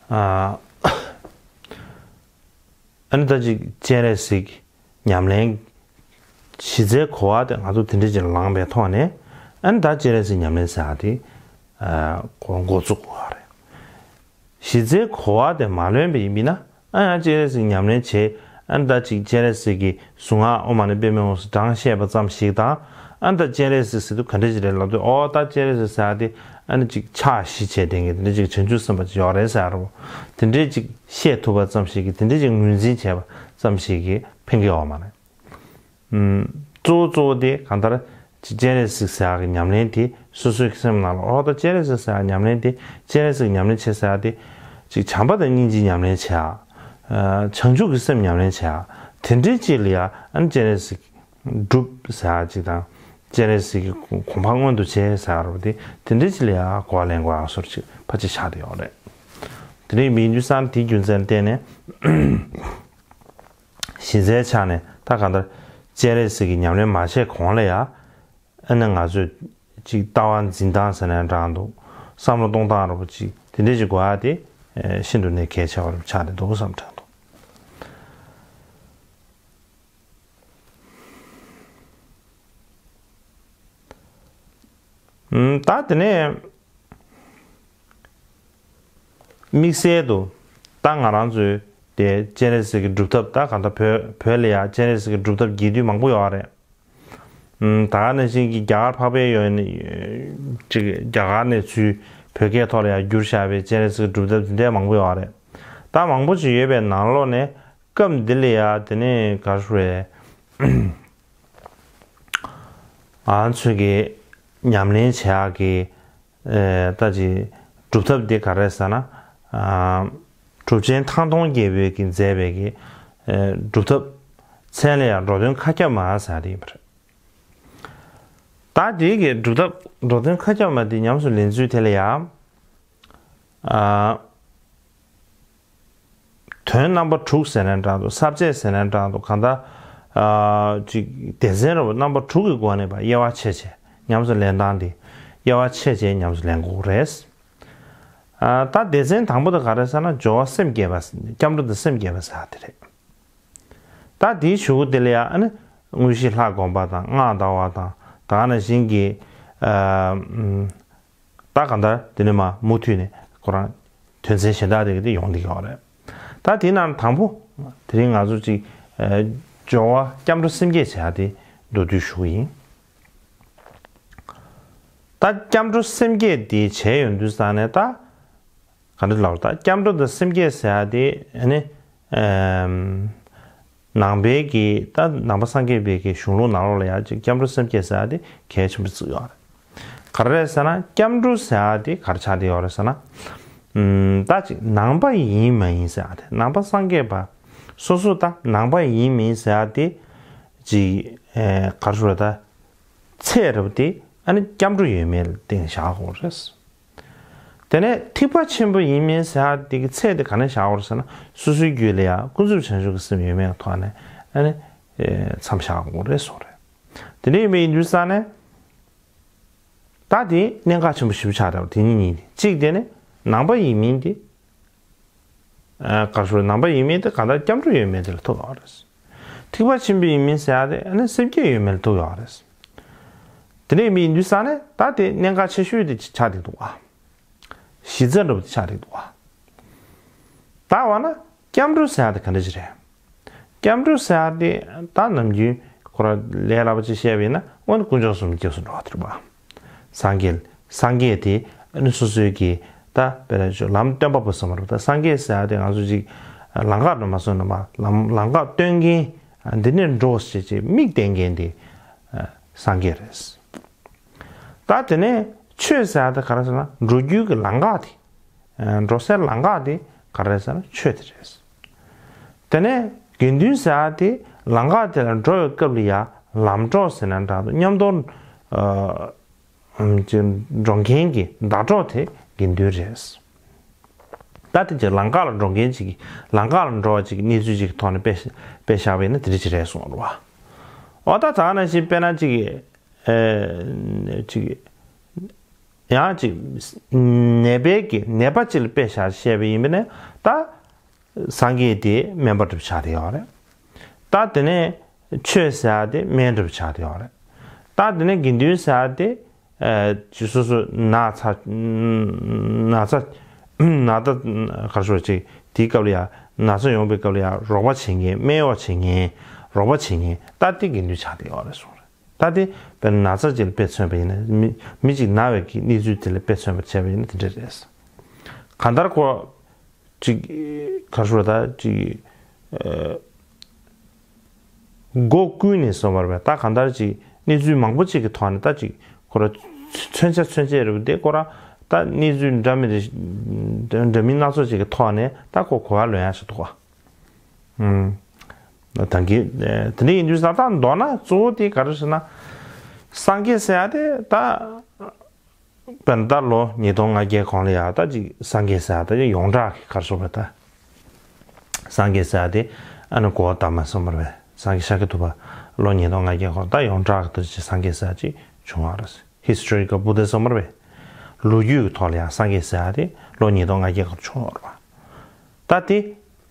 ཨ། ཨ་ནི་ད་ཅིག་སྤྱན་རས་གཟིགས་ཉམས་ལེན་གཞི་རྩའི་གོ་བ་དེ་ང་ཚོ་དེ་འདྲ་ཅིག་ལངས་པའི་ཐོག་ནས་ཨ་ནི་ད་སྤྱན་རས་གཟིགས་ཉམས་ལེན་ཟེར་ཡ་དེ་ཨ་འགོ་འགོ་བཙུགས་དགོས་པ་རེད། གཞི་རྩའི་གོ་བ་དེ་མ་ལོན་པ་ཡིན་པས་ན་ཨ་ཡང་སྤྱན་རས་གཟིགས་ཉམས་ལེན་བྱེད་ཨ་ནི་ད་ཅིག་སྤྱན་རས་གཟིགས་ཀྱི་གཟུངས་སྔགས་ཨོཾ་མ་ཎི་པདྨེ་ཧཱུྃ་སུ་བགྲངས་བཤད་པ་ཙམ་ཞིག་དང་། ཨ་ནི་ད་སྤྱན་རས་གཟིགས་ཟེར་དུས་ག་འདྲ་ཞིག་རེད་ལབ་དུས་ཨོ་ད་སྤྱན་རས་གཟིགས་ཟེར་ཡ་དེ་ཨ་ནི་ཅིག་ཕྱག་བཞི་བྱས་དེ་གི་དེ་འདྲ་ཅིག་བྱང་ཆུབ་སེམས་དཔའ་ཅིག་ཡོད་རེད་ཟེར་ཡ་རེད། དེ་འདྲས་ཅིག་བཤད་ཐུབ་པ་ཙམ་ཞིག་གིས་དེ་འདྲས་ཅིག་ངོས་འཛིན་བྱས་པ་ཙམ་ཞིག་གིས་ཕན་གི་ཡོད་མ་རེད། ཨུམ། གཙོ་བོ་གཙོ་བོ་དེ་གང་ལྟར་ཅིག་སྤྱན་རས་གཟིགས་ཟེར་ཡ་གི་ཉམས་ལེན་དེ་སོ་སོའི་སེམས་ནང་ལ་ཨོ་ད་སྤྱན་རས་གཟིགས་ཟེར་ཡ་ཉམས་ལེན་དེ་སྤྱན་རས་གཟིགས་ཉམས་ལེན་བྱེད་ཟེར་ཡ་དེ་ཅིག་བྱམས་པ་དང་སྙིང་རྗེ་ཉམས་ལེན་བྱེད་ཡ། ཨ། བྱང་ཆུབ་ཀྱི་སེམས་ཉམས་ལེན་བྱེད་ཡ། དེ་འདྲའི་ཅིག་ལ་ཡ་ཨ་ནི་སྤྱན་རས་གཟིགས་སྒྲུབ་ཟེར་ཡ་ཅིག་དང་། སྤྱན་རས་གཟིགས་ཀྱི་གོ་འཕང་མངོན་དུ་བྱེད་ཟེར་ཡ་རེད་པ། དེ་དེ་འདྲའི་ཅིག་ལ་ཡ་གོ་བ་ལེན་དགོས་ཡ་སོར་ཅིག་ཕལ་ཆེར་ཆགས་བསྡད་ཡོད་རེད། དེ་འདྲ་ཡིན་དུས་ཙང་དེའི་རྒྱུ་མཚན་ལ་བརྟེན་ནས་གཞི་རྩའི་ཆ་ནས་ད་གང་ལྟར་སྤྱན་རས་གཟིགས་ཀྱི་ཉམས་ལེན་མ་བྱས་གོང་ལ་ཡ། ཨ་ནི་ང་ཚོས་ཅིག་ལྟ་བ་འཛིན་སྟངས་ཟེར་ནའང་འདྲ་འདུག་བསམ་བློ་གཏོང་སྟངས་འདྲ་པོ་ཅིག་དེ་འདྲ་ཅིག་དགོས་ཡ་དེ་ཤིན་ཏུ་ནས་གལ་ཆེ་བ་ཆགས་བསྡད་འདུག་བསམ་དྲན་འདུག་ད་དེ་ནས་དམིགས་བསལ་དུ་ད་ང་རང་ཚོའི་དེ་སྤྱན་རས་གཟིགས་ཀྱི་སྒྲུབ་ཐབས། ད་གང་ལྟར་བོད་བོད་ལ་ཡང་སྤྱན་རས་གཟིགས་ཀྱི་སྒྲུབ་ཐབས་རྒྱས་བསྡུས་མང་པོ་ཡོད་རེད། ད་ག་ནང་བཞིན་གྱི་རྒྱ་གར་འཕགས་པའི་ཡུལ་ནས་ཅིག་རྒྱ་གར་ནས་ཚུར་བོད་སྐད་ཐོག་ལ་ཡང་བསྒྱུར་བཞག་པའི་སྤྱན་རས་གཟིགས་སྒྲུབ་ཐབས་འདི་འདྲའི་མང་པོ་ཡོད་རེད། ད་མང་པོ་ཅིག་ཡོད་པའི་ནང་ལོགས་ནས་སྐབས་འདི་ལ་ཡང་དེ་ནས་ག་རེ་ཞུ་དགོས་རེད། ང་ཚོས་ཀྱི་ཉམས་ལེན་བྱེད་ཡག་གི་ཨེ་ད་ཅིག་སྒྲུབ་ཐབས་འདི་ག་རེ་ཟེར་ན། ཨ་གྲུབ་ཆེན་ཐང་སྟོང་རྒྱལ་པོས་ཀྱིས་མཛད་པའི་གི་ཨེ་སྒྲུབ་ཐབས་མཚན་ལ་ཡང་འགྲོ་དོན་མཁའ་ཁྱབ་མ་ཟེར་ཡག་དེ་ཡིན་པ་རེད། ད་དེའི་གི་སྒྲུབ་ཐབས་འགྲོ་དོན་མཁའ་ཁྱབ་མ་དེ་ཉམས་སུ་ལེན་ཚུལ་དེ་ལ་ཡང་། ཨ། དོན་རྣམ་པ་དྲུག་ཟེར་ནའང་འདྲ་འདུག་ས་བཅད་ཟེར་ནའང་འདྲ་འདུག་གང་ལྟར། ཨ་ཅིག་སྡེ་ཚན་ར་བ་རྣམ་པ་དྲུག་གི་སྒོ་ནས་པ་དབྱེ་བ་ཕྱེ་བྱས་ཉམས་སུ་ལེན་སྟངས་དེ་དབྱེ་བ་ཕྱེ་བྱས་ཉམས་སུ་ལེན་དགོས་རེད། ཨ་ད་སྡེ་ཚན་དང་པོ་དེ་ག་རེ་ཟེར་ན་སྦྱོར་བ་སེམས་བསྐྱེད་པ། སྐྱབས་འགྲོ་དང་སེམས་བསྐྱེད་པ་ཟེར་དེ་རེད། ད་དེའི་གཞུག་གུ་དེ་ལ་ཡང་ཨ་ནི་དངོས་གཞི་ལྷ་བསྒོམ་པ་དང་སྔགས་བཟླ་བ་དང་ད་ག་ནང་བཞིན་གྱི་ཨ་ད་གང་ལྟར་དེ་ནས་མ་མུ་མཐུད་ནས་ཁོ་རང་དོན་ཚན་གཞན་དག་དེ་ག་དེ་ཡོང་བསྡད་ཡོད་རེད། ད་དེའི་ནང་དང་པོ་དེ་རིང་ང་ཚོ་ཅིག་ཨ་སྦྱོར་བ་སྐྱབས་འགྲོ་སེམས་བསྐྱེད་བྱ་ཡག་དེ་མདོར་བསྡུས་ཞུ་གི་ཡིན། ད་སྐྱབས་འགྲོ་སེམས་བསྐྱེད་དེ་བྱས་ཡོང་དུས་ཙང་ནས་ད་ག་འདྲ་ལབ་ད་སྐྱབས་འགྲོ་དང་སེམས་བསྐྱེད་ཟེར་ཡག་དེ་ཨ་ནི་ཨམ། ནང་པའི་གི་ད་ནང་པ་སངས་རྒྱས་པའི་གི་གཞུང་ལུགས་ནང་ལོགས་ལ་ཡང་ཅིག་སྐྱབས་འགྲོ་སེམས་བསྐྱེད་ཟེར་ཡག་དེ་གལ་ཆེན་པོ་བརྩི་ཡོད་རེད། ག་རེ་རེད་ཟེར་ན་སྐྱབས་འགྲོ་ཟེར་ཡག་དེ་ག་རེ་ཆགས་བསྡད་ཡོད་རེད་ཟེར་ན། ཨམ། ད་ཅིག་ནང་པ་ཡིན་མ་ཡིན་ཟེར་ཡག་དེ་ནང་པ་སངས་རྒྱས་པ་སོ་སོ་ད་ནང་པ་ཡིན་མིན་ཟེར་ཡག་དེ་ཅིག་ཨེ་ག་རེ་ཞུ་དགོས་རེད། ད་ཚད་རབ་དེ་ཨ་ནི་སྐྱབས་འགྲོ་ཡོད་མེད་ལ་བརྟེན་བཞག་དགོས་རེད། དེ་ནས་ཐེག་པ་ཆེན་པོ་ཡིན་མིན་ཟེར་ཡག་དེ་གི་ཚད་དེ་ག་ནས་བཞག་དགོས་རེད་ཟེར་ན་སོ་སོའི་རྒྱུད་ལ་ཡང་ཀུན་རྫོབ་བྱང་ཆུབ་ཀྱི་སེམས་ཡོད་མེད་ཀྱི་ཐོག་ནས་ཨ་ནི་མཚམས་བཞག་དགོས་རེད་གསུངས་རེད། དེ་འདྲ་ཡིན་པ་ཡིན་དུས་ཙང་ནས་ད་དེ་གནད་འགག་ཆེན་པོ་ཞེ་པོ་ཆགས་བསྡད་པ་དེ་གཉིས་གཉིས་དེ་གཅིག་དེ་ནི་ནང་པ་ཡིན་མིན་དེ། ཨ་ག་རེ་ཞུ་ནང་པ་ཡིན་མིན་དེ་གང་ལྟར་སྐྱབས་འགྲོ་ཡོད་མེད་དེ་ལ་ཐུག་ཡོད་རེད། ཐེག་པ་ཆེན་པོ་ཡིན་མིན་ཟེར་ཡག་དེ་ཨ་ནི་སེམས་བསྐྱེད་ཡོད་མེད་ལ་ཐུག་ཡོད་རེད། དེ་འདྲ་ཡིན་དུས་ཙང་ནས་ད་དེ་གནད་འགག་ཆེ་ཤོས་དེ་ཆགས་བསྡད་འདུག་ཨ། གཞི་རྩ་འདྲ་པོ་དེ་ཆགས་བསྡད་འདུག་ཨ། ད་འོ་ན་སྐྱབས་འགྲོ་ཟེར་ཡག་དེ་ག་འདྲ་ཅིག་རེད། སྐྱབས་འགྲོ་ཟེར་ཡག་དེ་ད་ནམ་རྒྱུན་ཁོ་རང་ལས་སླ་པོ་ཅིག་བཤད་པ་ཡིན་ན་དངོས་གནས་དཀོན་མཆོག་གསུམ་སྐྱབས་སུ་འགྲོ་བ་དེ་རེད་པ། སངས་རྒྱས་སངས་རྒྱས་དེ་ཨ་ནི་སོ་སོའི་གི་ད་དཔེར་ན་ཆོས་ལམ་སྟོན་པ་པོ་ཟེར་བ་རེད་པ། ད་སངས་རྒྱས་ཟེར་ཡག་དེ་ང་ཚོ་ཅིག་ལམ་ཁ་ནས་མར་སོང་ནས་མར་ལམ་ལམ་ཁ་སྟོན་མཁན་འདི་ནས་འགྲོ་ཟེར་ཅིག་མིག་བསྟན་མཁན་དེ་སངས་རྒྱས་རེད། ད་དེ་ནས་ཆོས་ཟེར་ཡག་དེ་ག་རེ་ཟེར་ན་འགྲོ་རྒྱུའི་གི་ལམ་ཁ་དེ། འགྲོ་སའི་ལམ་ཁ་དེ་ག་རེ་ཟེར་ན་ཆོས་དེ་རེད། དེ་ནས་དགེ་འདུན་ཟེར་ཡག་དེ་ལམ་ཁ་དེ་ལ་འགྲོ་བའི་སྐབས་ལ་ཡང་ལམ་གྲོགས་ཟེར་ན་འདྲ་འདུག་མཉམ་དུ་ཨ་ཅིག་འགྲོ་མཁན་གྱི་ཟླ་གྲོགས་དེ་དགེ་འདུན་རེད། ད་དེ་ཅིག་ལམ་ཁ་ལ་འགྲོ་མཁན་ཅིག་གིས་ལམ་ཁ་ལ་འགྲོ་བ་ཅིག་གི་གནས་ཚུལ་ཅིག་གི་ཐོག་ནས་དཔེ་དཔེ་བཞག་པ་ཡིན་ན་དེ་འདྲ་ཅིག་རེད་གསུངས་རེད་པ། འོ་ད་ད་ག་ནང་བཞིན་དཔེར་ན་ཅིག་གིས་ཨེ་ཅིག་ཡང་ཅིག་ནད་པའི་གི་ནད་པ་ཅིག་ལ་དཔེ་བཞག་བཤད་པ་ཡིན་པ་ན་ད་སངས་རྒྱས་དེ་སྨན་པ་འདྲ་པོ་ཆགས་བསྡད་ཡོད་རེད། ད་དེ་ནས་ཆོས་ཟེར་ཡག་དེ་སྨན་འདྲ་པོ་ཆགས་བསྡད་ཡོད་རེད། ད་དེ་ནས་དགེ་འདུན་ཟེར་ཡག་དེ་ཨ་ཅིག་སོ་སོ་ན་ཚ་ན་ཚ་ན་ཚ་ག་རེ་ཞུ་ཅིག་དེའི་སྐབས་ལ་ཡང་ན་ཚ་ཡོང་པའི་སྐབས་ལ་ཡང་རོགས་པ་བྱེད་མཁན་སྨན་གཡོག་བྱེད་མཁན་རོགས་པ་བྱེད་མཁན་ད་དེ་དགེ་འདུན་ཆགས་བསྡད་ཡོད་རེད་གསུངས་རེད། ད་དེ་དཔེར་ན་ན་ཚ་ཅིག་ལ་དཔེ་མཚོན་པ་ཡིན་ན་མི་མི་གཅིག་ན་བའི་གི་གནས་ཚུལ་དེ་ལ་དཔེ་མཚོན་པ་བྱས་པ་ཡིན་ན་དེ་འདྲ་རེད། གང་ལྟར་ཁོ་ཅིག་ག་རེ་ཞུ་ད་ཅིག་ཨ་སྒོ་ཀུན་ནས་གསུངས་པ་རེད་པ། ད་གང་ལྟར་ཅིག་གནས་ཚུལ་མང་པོ་ཅིག་གི་ཐོག་ནས་ད་ཅིག་ཁོ་ར་མཚོན་ཆ་མཚོན་ཆ་རེད་པ། དེ་ཁོ་ར་ད་གནས་ཚུལ་འདྲ་མི་འདྲ་འདྲ་མིན་སྣ་ཚོགས་ཅིག་གི་ཐོག་ནས་ད་ཁོ་གོ་བ་ལོན་ཡག་ཞིག་འདུག་ག་ད་གི་དེ་འདྲ་ཡིན་དུས་ད་ལྟ་མདོར་ན་གཙོ་བོ་དེ་ག་རེ་ཟེར་ན། སངས་རྒྱས་ཟེར་ཡག་དེ་ད་ དཔེར་ན་ད་ལོ་ཉིས་སྟོང་ལྔ་བརྒྱའི་གོང་ལ་ཡ་ད་ཅིག་སངས་རྒྱས་ཟེར་ཡ་ད་ཅིག་ཡོངས་གྲགས་ཀྱི་ག་རེ་ཟེར་དགོས་རེད། ད་སངས་རྒྱས་ཟེར་ཡ་དེ་ཨ་ནི་གོ་བ་བཏབ་མ་སོང་བ་རེད། སངས་རྒྱས་ཤཱཀྱ་ཐུབ་པ་ལོ་ཉིས་སྟོང་ལྔ་བརྒྱའི་གོང་ད་ཡོངས་གྲགས་ཀྱི་ད་ཅིག་སངས་རྒྱས་ཟེར་ཡ་ཅིག་བྱུང་བ་རེད། Historical Buddhism་རེད། ལོ་རྒྱུས་ཀྱི་ཐོག་ལ་ཡང་སངས་རྒྱས་ཟེར་ཡ་དེ་ལོ་ཉིས་སྟོང་ལྔ་བརྒྱའི་གོང་བྱུང་བ་རེད། ད་དེ་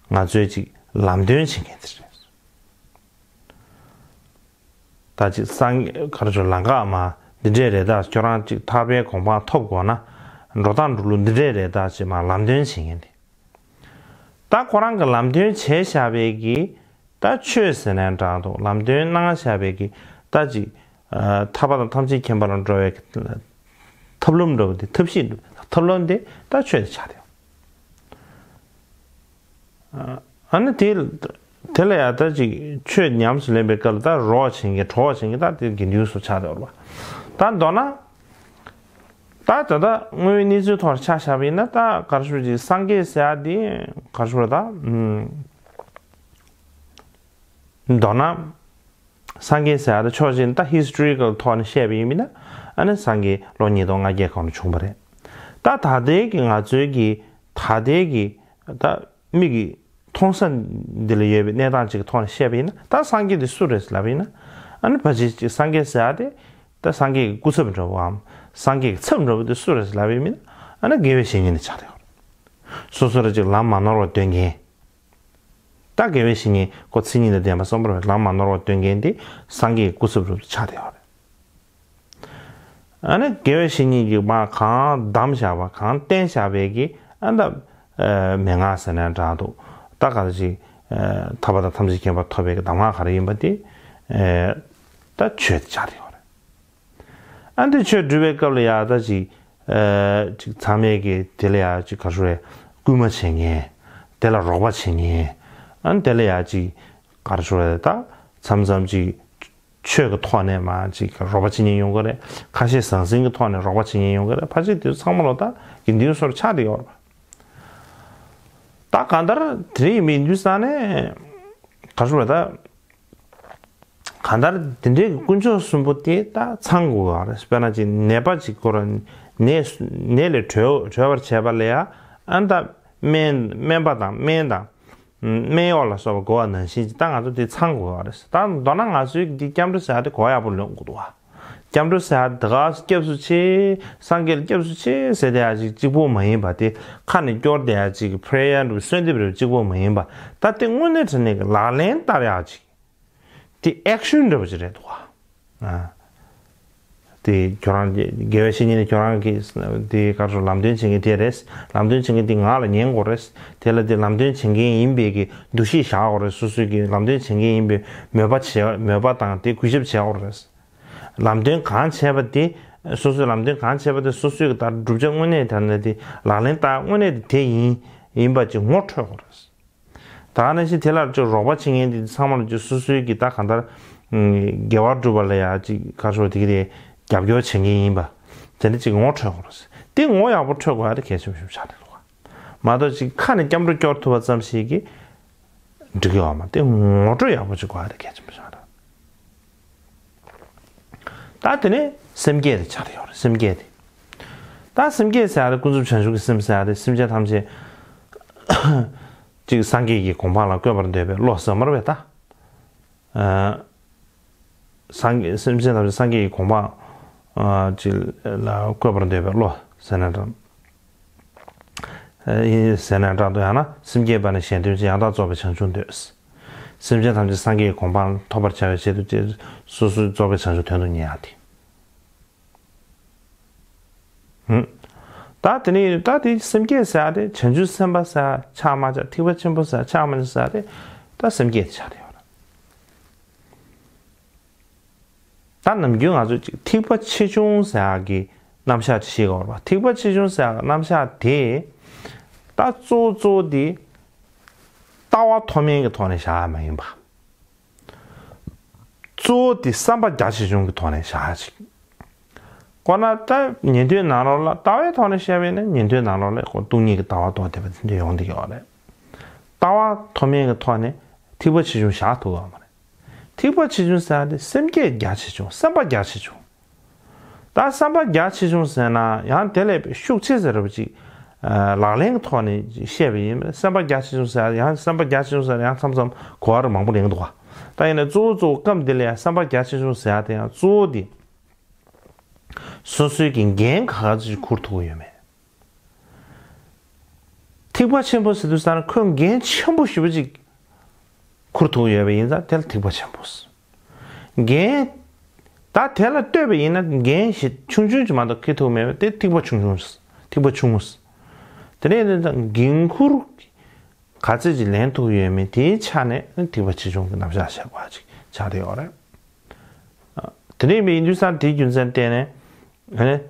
ང་ཚོའི་ཅིག་ལམ་སྟོན་བྱེད་མཁན་དེ་རེད། ད་ཅིག་སངས་ག་རེ་ཟེར་ལམ་ཁ་མ་འདི་འདྲས་རེད། ད་ཁྱོད་རང་ཅིག་ཐར་པའི་གོ་འཕང་ཐོབ་དགོས་ན་འགྲོ་སྟངས་འགྲོ་ལུགས་འདི་འདྲས་རེད། ད་ཅིག་མ་ལམ་སྟོན་བྱེད་མཁན་དེ། ད་ཁོ་རང་གི་ལམ་སྟོན་བྱས་བཞག་པའི་གི་ད་ཆོས་ཟེར་ནའི་འདྲ་འདུག་ལམ་སྟོན་གནང་བཞག་པའི་གི་ད་ཅིག་ཨ་ཐར་པ་དང་ཐམས་ཅད་མཁྱེན་པ་ལ་འགྲོ་བའི་གི་ཐབས་ལམ་འདྲ་བོ་དེ། ཐབས་ཤེས་འདྲ་བོ། ཐབས་ལམ་དེ་ད་ཆོས་དེ་ཆགས་བསྡད་ཡོད། ཨ་ནི་དེ་དེ་ལ་ཡ་ད་ཅིག་ཆོས་ཉམས་སུ་ལེན་པའི་སྐབས་ལ་ད་རོགས་བྱེད་མཁན་གྲོགས་བྱེད་མཁན་ད་དེ་དགེ་འདུན་སོགས་ཆགས་བསྡད་ཡོད་རེད་པ། ད་མདོར་ན་ད་ད་ལྟ་དངོས་ཡོད་གནས་ཚུལ་ཐོག་ཆ་བཞག་པ་ཡིན་ན་ད་ག་རེ་ཞུ་ཅིག་སངས་རྒྱས་ཟེར་ཡ་དེ་ག་རེ་ཞུ་རེད། ད་ཨུམ། མདོར་ན། སངས་རྒྱས་ཟེར་ཡ་ད་ཕྱོགས་གཅིག་ནས་ད་ཧི་སི་ཊོ་རི་ཀལ་ཐོག་ནས་བཤད་པ་ཡིན་ན། ཨ་ནི་སངས་རྒྱས་ལོ་ཉིས་སྟོང་ལྔ་བརྒྱའི་གོང་ལ་བྱུང་བ་རེད། ད་ད་ལྟའི་གི་ང་ཚོའི་གི་ད་ལྟའི་གི་ད་མིག་གི་མཐོང་ས་འདི་ལ་ཡོད་པའི་གནས་སྟངས་གཅིག་གི་ཐོག་ནས་བཤད་པ་ཡིན་ན། ད་སངས་རྒྱས་དེ་སུ་རེད་ལབ་པ་ཡིན་ན། ཨ་ནི་ཕལ་ཆེར་གཅིག་སངས་རྒྱས་ཟེར་ཡ་དེ་ད་སངས་རྒྱས་ཀྱི་སྐུ་ཚབ་འདྲ་བོའམ་སངས་རྒྱས་ཀྱི་ཚབ་འདྲ་བོ་དེ་སུ་རེད་ལབ་པ་ཡིན་ན། ཨ་ནི་དགེ་བའི་བཤེས་གཉེན་དེ་ཆགས་བསྡད་ཡོད་རེད། སོ་སོ་ལ་ཅིག་ལམ་མ་ནོར་བ་སྟོན་མཁན། ད་དགེ་བའི་བཤེས་གཉེན་ཁོ་མཚན་ཉིད་དང་ལྡན་པ་གསུམ་པོ་རེད། ལམ་མ་ནོར་བ་སྟོན་མཁན་དེ་སངས་རྒྱས་ཀྱི་སྐུ་ཚབ་རུ་ཆགས་བསྡད་ཡོད་རེད། ཨ་ནི་དགེ་བའི་བཤེས་གཉེན་གྱིས་མར་གང་གདམས་བཞག་པ་གང་བསྟན་བཞག་པའི་གི་ཨ་ད་ཨ་མན་ངག་ཟེར་ནའི་འདྲ་འདུག་ད་ག་ཅིག་ཨ་ཐར་པ་དང་ཐམས་ཅད་མཁྱེན་པ་ཐོབ་པའི་གི་གདམས་ངག་ག་རེ་ཡིན་པ་དེ་ཨ་ད་ཆོས་དེ་ཆགས་བསྡད་ཡོད་རེད། ཨ་འདི་ཆོས་སྒྲུབ་པའི་སྐབས་ལ་ཡ་ད་ཅིག་ཨ་ཅིག་ཚང་མས་ཀྱི་དེ་ལ་ཡ་ཅིག་ག་རེ་ཞུ་རེད། སྐུལ་མ་བྱེད་མཁན། དེ་ལ་རོགས་པ་བྱེད་མཁན། ཨ་དེ་ལ་ཡ་ཅིག་ག་རེ་ཞུ་རེད། ད་མཚམས་མཚམས་ཅིག་ཆོས་ཀྱི་ཐོག་ནས་མ་ཅིག་རོགས་པ་བྱེད་མཁན་ཡོང་གི་རེད། ཁ་ཞེ་ཟང་ཟིང་གི་ཐོག་ནས་རོགས་པ་བྱེད་མཁན་ཡོང་གི་རེད། ཕལ་ཆེར་དེ་ཚོ་ཚང་མ་ལོ་ད་དགེ་འདུན་སོགས་ཆགས་བསྡད་ཡོད་རེད་པ། ད་གང་ལྟར་དེ་རིང་མི་འདུས་ས་ནས་ག་རེ་ཞུ་རེད། ད། གང་ལྟར་དེ་འདྲའི་དཀོན་མཆོག་གསུམ་པོ་དེ་ད་ཚང་དགོས་པ་རེད། དཔེར་ན་ཅིག་ནད་པ་ཅིག་སྐོར་ནད་ནད་ལས་གྲོལ་གྲོལ་བར་བྱེད་པ་ལ་ཡ་ཨ་ད་སྨན་སྨན་པ་དང་སྨན་དང་སྨན་གཡོག་ལ་སོགས་པ་དགོས་པ་ནང་བཞིན་ཅིག་ད་ང་ཚོ་དེ་ཚང་དགོས་པ་རེད། ད་མདོར་ན་ང་ཚོའི་འདི་སྐྱབས་འགྲོ་ཟེར་ཡ་དེ་གོ་ཡག་པོ་ལོན་དགོས་འདུག་བ། སྐྱབས་འགྲོ་ཟེར་ཡ་དེ་ག་སྐྱབས་སུ་མཆི། སངས་རྒྱས་ལ་སྐྱབས་སུ་མཆི་ཟེར་བསྡད་ཡ་ཅིག་གཅིག་པོ་མ་ཡིན་པ། དེ་ཁ་ནས་སྐྱོར་བསྡད་ཡ་ཅིག་པེ་རེ་ཡར་འདྲ་བོ་གསོལ་འདེབས་རེ་གཅིག་པོ་མ་ཡིན་པ། ད་དེ་དངོས་གནས་དྲང་གནས་ཀྱི་ལག་ལེན་བསྟར་ཡག་ཅིག་དེ་ཨེག་ཤན་འདྲ་བོ་ཅིག་རེད་འདུག་བ། ཨ། དེ་ཁྱོད་རང་དགེ་བའི་བཤེས་གཉེན་ནས་ཁྱོད་རང་གི་དེ་ག་རེ་ལམ་སྟོན་བྱེད་མཁན་དེ་རེད། ལམ་སྟོན་བྱེད་མཁན་དེ་ངག་ལ་ཉན་དགོས་རེད། དེ་ལ་དེ་ལམ་སྟོན་བྱེད་མཁན་ཡིན་པའི་གི་འདུ་ཤེས་བཞག་དགོས་རེད། སོ་སོའི་གི་ལམ་སྟོན་བྱེད་མཁན་ཡིན་པའི་མོས་པ་བྱེད་མོས་པ་དང་དེ་གུས་ཞབས་བྱེད་དགོས་རེད། ལམ་སྟོན་གང་བྱས་པ་དེ་སོ་སོའི་ལམ་སྟོན་གང་བྱས་པ་དེ་སོ་སོའི་གི་ད་བསྒྲུབ་བྱ་དངོས་གནས་དེ་ནས་དེ་ལག་ལེན་བསྟར་དངོས་གནས་དེ་དེ་ཡིན་ཡིན་པ་ཅིག་ངོ་འཕྲོད་དགོས་རེད། ད་ག་ནང་བཞིན་དེ་ལ་ཅིག་རོགས་པ་བྱེད་མཁན་དེ་ཚང་མ་ལ་ཅིག་སོ་སོའི་གི་ད་གང་ལྟར་དགེ་བ་སྒྲུབ་པ་ལ་ཡ་ཅིག་ག་རེ་ཞུ་དེ་གི་དེ་རྒྱབ་སྐྱོར་བྱེད་མཁན་ཡིན་པ་དེ་འདྲ་ཅིག་ངོ་འཕྲོད་དགོས་རེད། དེ་ངོ་ཡག་པོ་འཕྲོད་དགོས་ཡ་དེ་གལ་ཆེན་པོ་ཞིག་ཆགས་བསྡད་འདུག་ག་མ་གཏོགས་ཅིག་ཁ་ནས་སྐྱབས་འགྲོ་སྐྱོར་ཐུབ་པ་ཙམ་ཞིག་གིས་འགྲིག་གི་ཡོད་མ་རེད། དེ་ངོ་སྤྲོད་ཡག་པོ་ཅིག་དགོས་ཡ་དེ་གལ་ཆེན་པོ་ཞིག་རེད། ད་དེ་ནས་སེམས་བསྐྱེད་དེ་ཆགས་བསྡད་ཡོད་རེད། སེམས་བསྐྱེད་དེ། ད་སེམས་བསྐྱེད་ཟེར་ཡ་དེ་ཀུན་རྫོབ་བྱང་ཆུབ་ཀྱི་སེམས་ཟེར་ཡ་དེ་སེམས་ཅན་ཐམས་ཅད་ཅིག་སངས་རྒྱས་ཀྱི་གོ་འཕང་ལ་བཀོད་པར་འདོད་པའི་བློ་ཟེར་མ་རེད་པས་ད། ཨ། སངས་རྒྱས་སེམས་ཅན་ཐམས་ཅད་སངས་རྒྱས་ཀྱི་གོ་འཕང་ཨ་ཅིག་ལ་བཀོད་པར་འདོད་པའི་བློ་ཟེར་ན་འདྲ། ཨ་ཡིན་ཟེར་ན་འདྲ་འདུག་ཡང་ན་སེམས་བསྐྱེད་པ་ནི་གཞན་དོན་ཆེད་ཡང་དག་རྫོགས་པའི་བྱང་ཆུབ་འདོད། སེམས་ཅན་ཐམས་ཅད་སངས་རྒྱས་ཀྱི་གོ་འཕང་ཐོབ་པར་བྱ་བའི་ཆེད་དུ་སོ་སོའི་རྫོགས་པའི་བྱང་ཆུབ་དོན་དུ་གཉེར་ཡ་དེ། ཧུམ། ད་དེ་ནས་ད་དེ་སེམས་བསྐྱེད་ཟེར་ཡ་དེ་བྱང་ཆུབ་སེམས་དཔའ་ཟེར་ཡ་ཆགས་མ་ཆགས། ཐེག་པ་ཆེན་པོ་ཟེར་ཡ་ཆགས་མ་ཆགས་ཟེར་ཡ་དེ་ད་སེམས་བསྐྱེད་དེ་ཆགས་བསྡད་ཡོད་རེད། ད་ནམ་རྒྱུན་ང་ཚོས་ཅིག་ཐེག་པ་ཆེ་ཆུང་ཟེར་ཡག་གི་རྣམ་གཞག་ཅིག་ཤེས་དགོས་པ། ཐེག་པ་ཆེ་ཆུང་ཟེར་ཡག་གི་རྣམ་གཞག་དེ་ད་གཙོ་བོ་གཙོ་བོ་དེ་ལྟ་བ་མཐོ་དམན་གྱི་ཐོག་ནས་བཞག་ཡ་མ་ཡིན་པ། གཙོ་བོ་དེ་བསམ་པ་རྒྱ་ཆེ་ཆུང་གི་ཐོག་ནས་བཞག་ཡ་ཅིག་དཔེར་ན་ད་ཉན་ཐོས་ནང་ལོགས་ལ་ལྟ་བའི་ཐོག་ནས་བཤད་པ་ཡིན་ན་ཉན་ཐོས་ནང་ལོགས་ལ་ཁོ་སྟོང་ཉིད་ཀྱི་ལྟ་བ་རྟོགས་བསྡད་པ་དེ་འདྲ་ཡོང་བསྡད་ཀྱི་ཡོད་རེད། ལྟ་བ་མཐོ་དམན་གྱི་ཐོག་ནས་ཐེག་པ་ཆེ་ཆུང་བཞག་ཐུབ་ཀྱི་ཡོད་མ་རེད། ཐེག་པ་ཆེ་ཆུང་ཟེར་ཡ་དེ་སེམས་བསྐྱེད་རྒྱ་ཆེ་ཆུང་། སེམས་པ་རྒྱ་ཆེ་ཆུང་། ད་ ད་བསམ་པ་རྒྱ་ཆེ་ཆུང་ཟེར་ན་ཡང་དེ་ལས་ཤུགས་ཆེ་ཟེར་བ་ཅིག་ལག་ལེན་གྱི་ཐོག་ནས་བཤད་པ་ཡིན། བསམ་པ་རྒྱ་ཆེ་ཆུང་ཟེར་ཡང་བསམ་པ་རྒྱ་ཆེ་ཆུང་ཟེར་ཡང་མཚམས་མཚམས་གོ་བ་རུ་མང་པོ་ལེན་འདུག་ག་ད་ཡིན་ན་གཙོ་བོ་གཙོ་བོ་སྐབས་འདི་ལ་ཡང་བསམ་པ་རྒྱ་ཆེ་ཆུང་ཟེར་ཡ་དེ་ཡང་གཙོ་བོ་དེ། སོ་སོའི་གི་འགན་ག་ག་ཚོད་ཅིག་འཁུར་ཐུབ་ཀྱི་ཡོད་མེད། ཐེག་པ་ཆེན་པོ་ཟེར་དུས་ཙང་ཁོས་འགན་ཆེན་པོ་ཞེ་པོ་ཅིག་འཁུར་ཐུབ་ཀྱི་ཡོད་པ་ཡིན་ཙང་དེ་ལ་ཐེག་པ་ཆེན་པོ་ཟེར། འགན། ད་དེ་ལ་ལྟོས་པ་ཡིན་ན་འགན་ཞེ་ཆུང་ཆུང་ཅིག་མ་གཏོགས་འཁྱེར་ཐུབ་མེད་པ་དེ་ཐེག་པ་ཆུང་ཆུང་ཟེར། ཐེག་པ་ཆུང་ངུ་ཟེར། དེ་ནས་འགན་འཁུར་ག་ཚོད་ཅིག་ལེན་ཐུབ་ཡོད་མེད་དེའི་ཆ་ནས་ཐེག་པ་ཆེ་ཆུང་གི་རྣམ་གཞག་བཤད་དགོས་པ་ཅིག་ཆགས་བསྡད་ཡོད་རེད། དེ་འདྲ་ཡིན་པ་ཡིན་དུས་ཙང་དེའི་རྒྱུ་མཚན་བརྟེན་ནས་ཨ་ནི།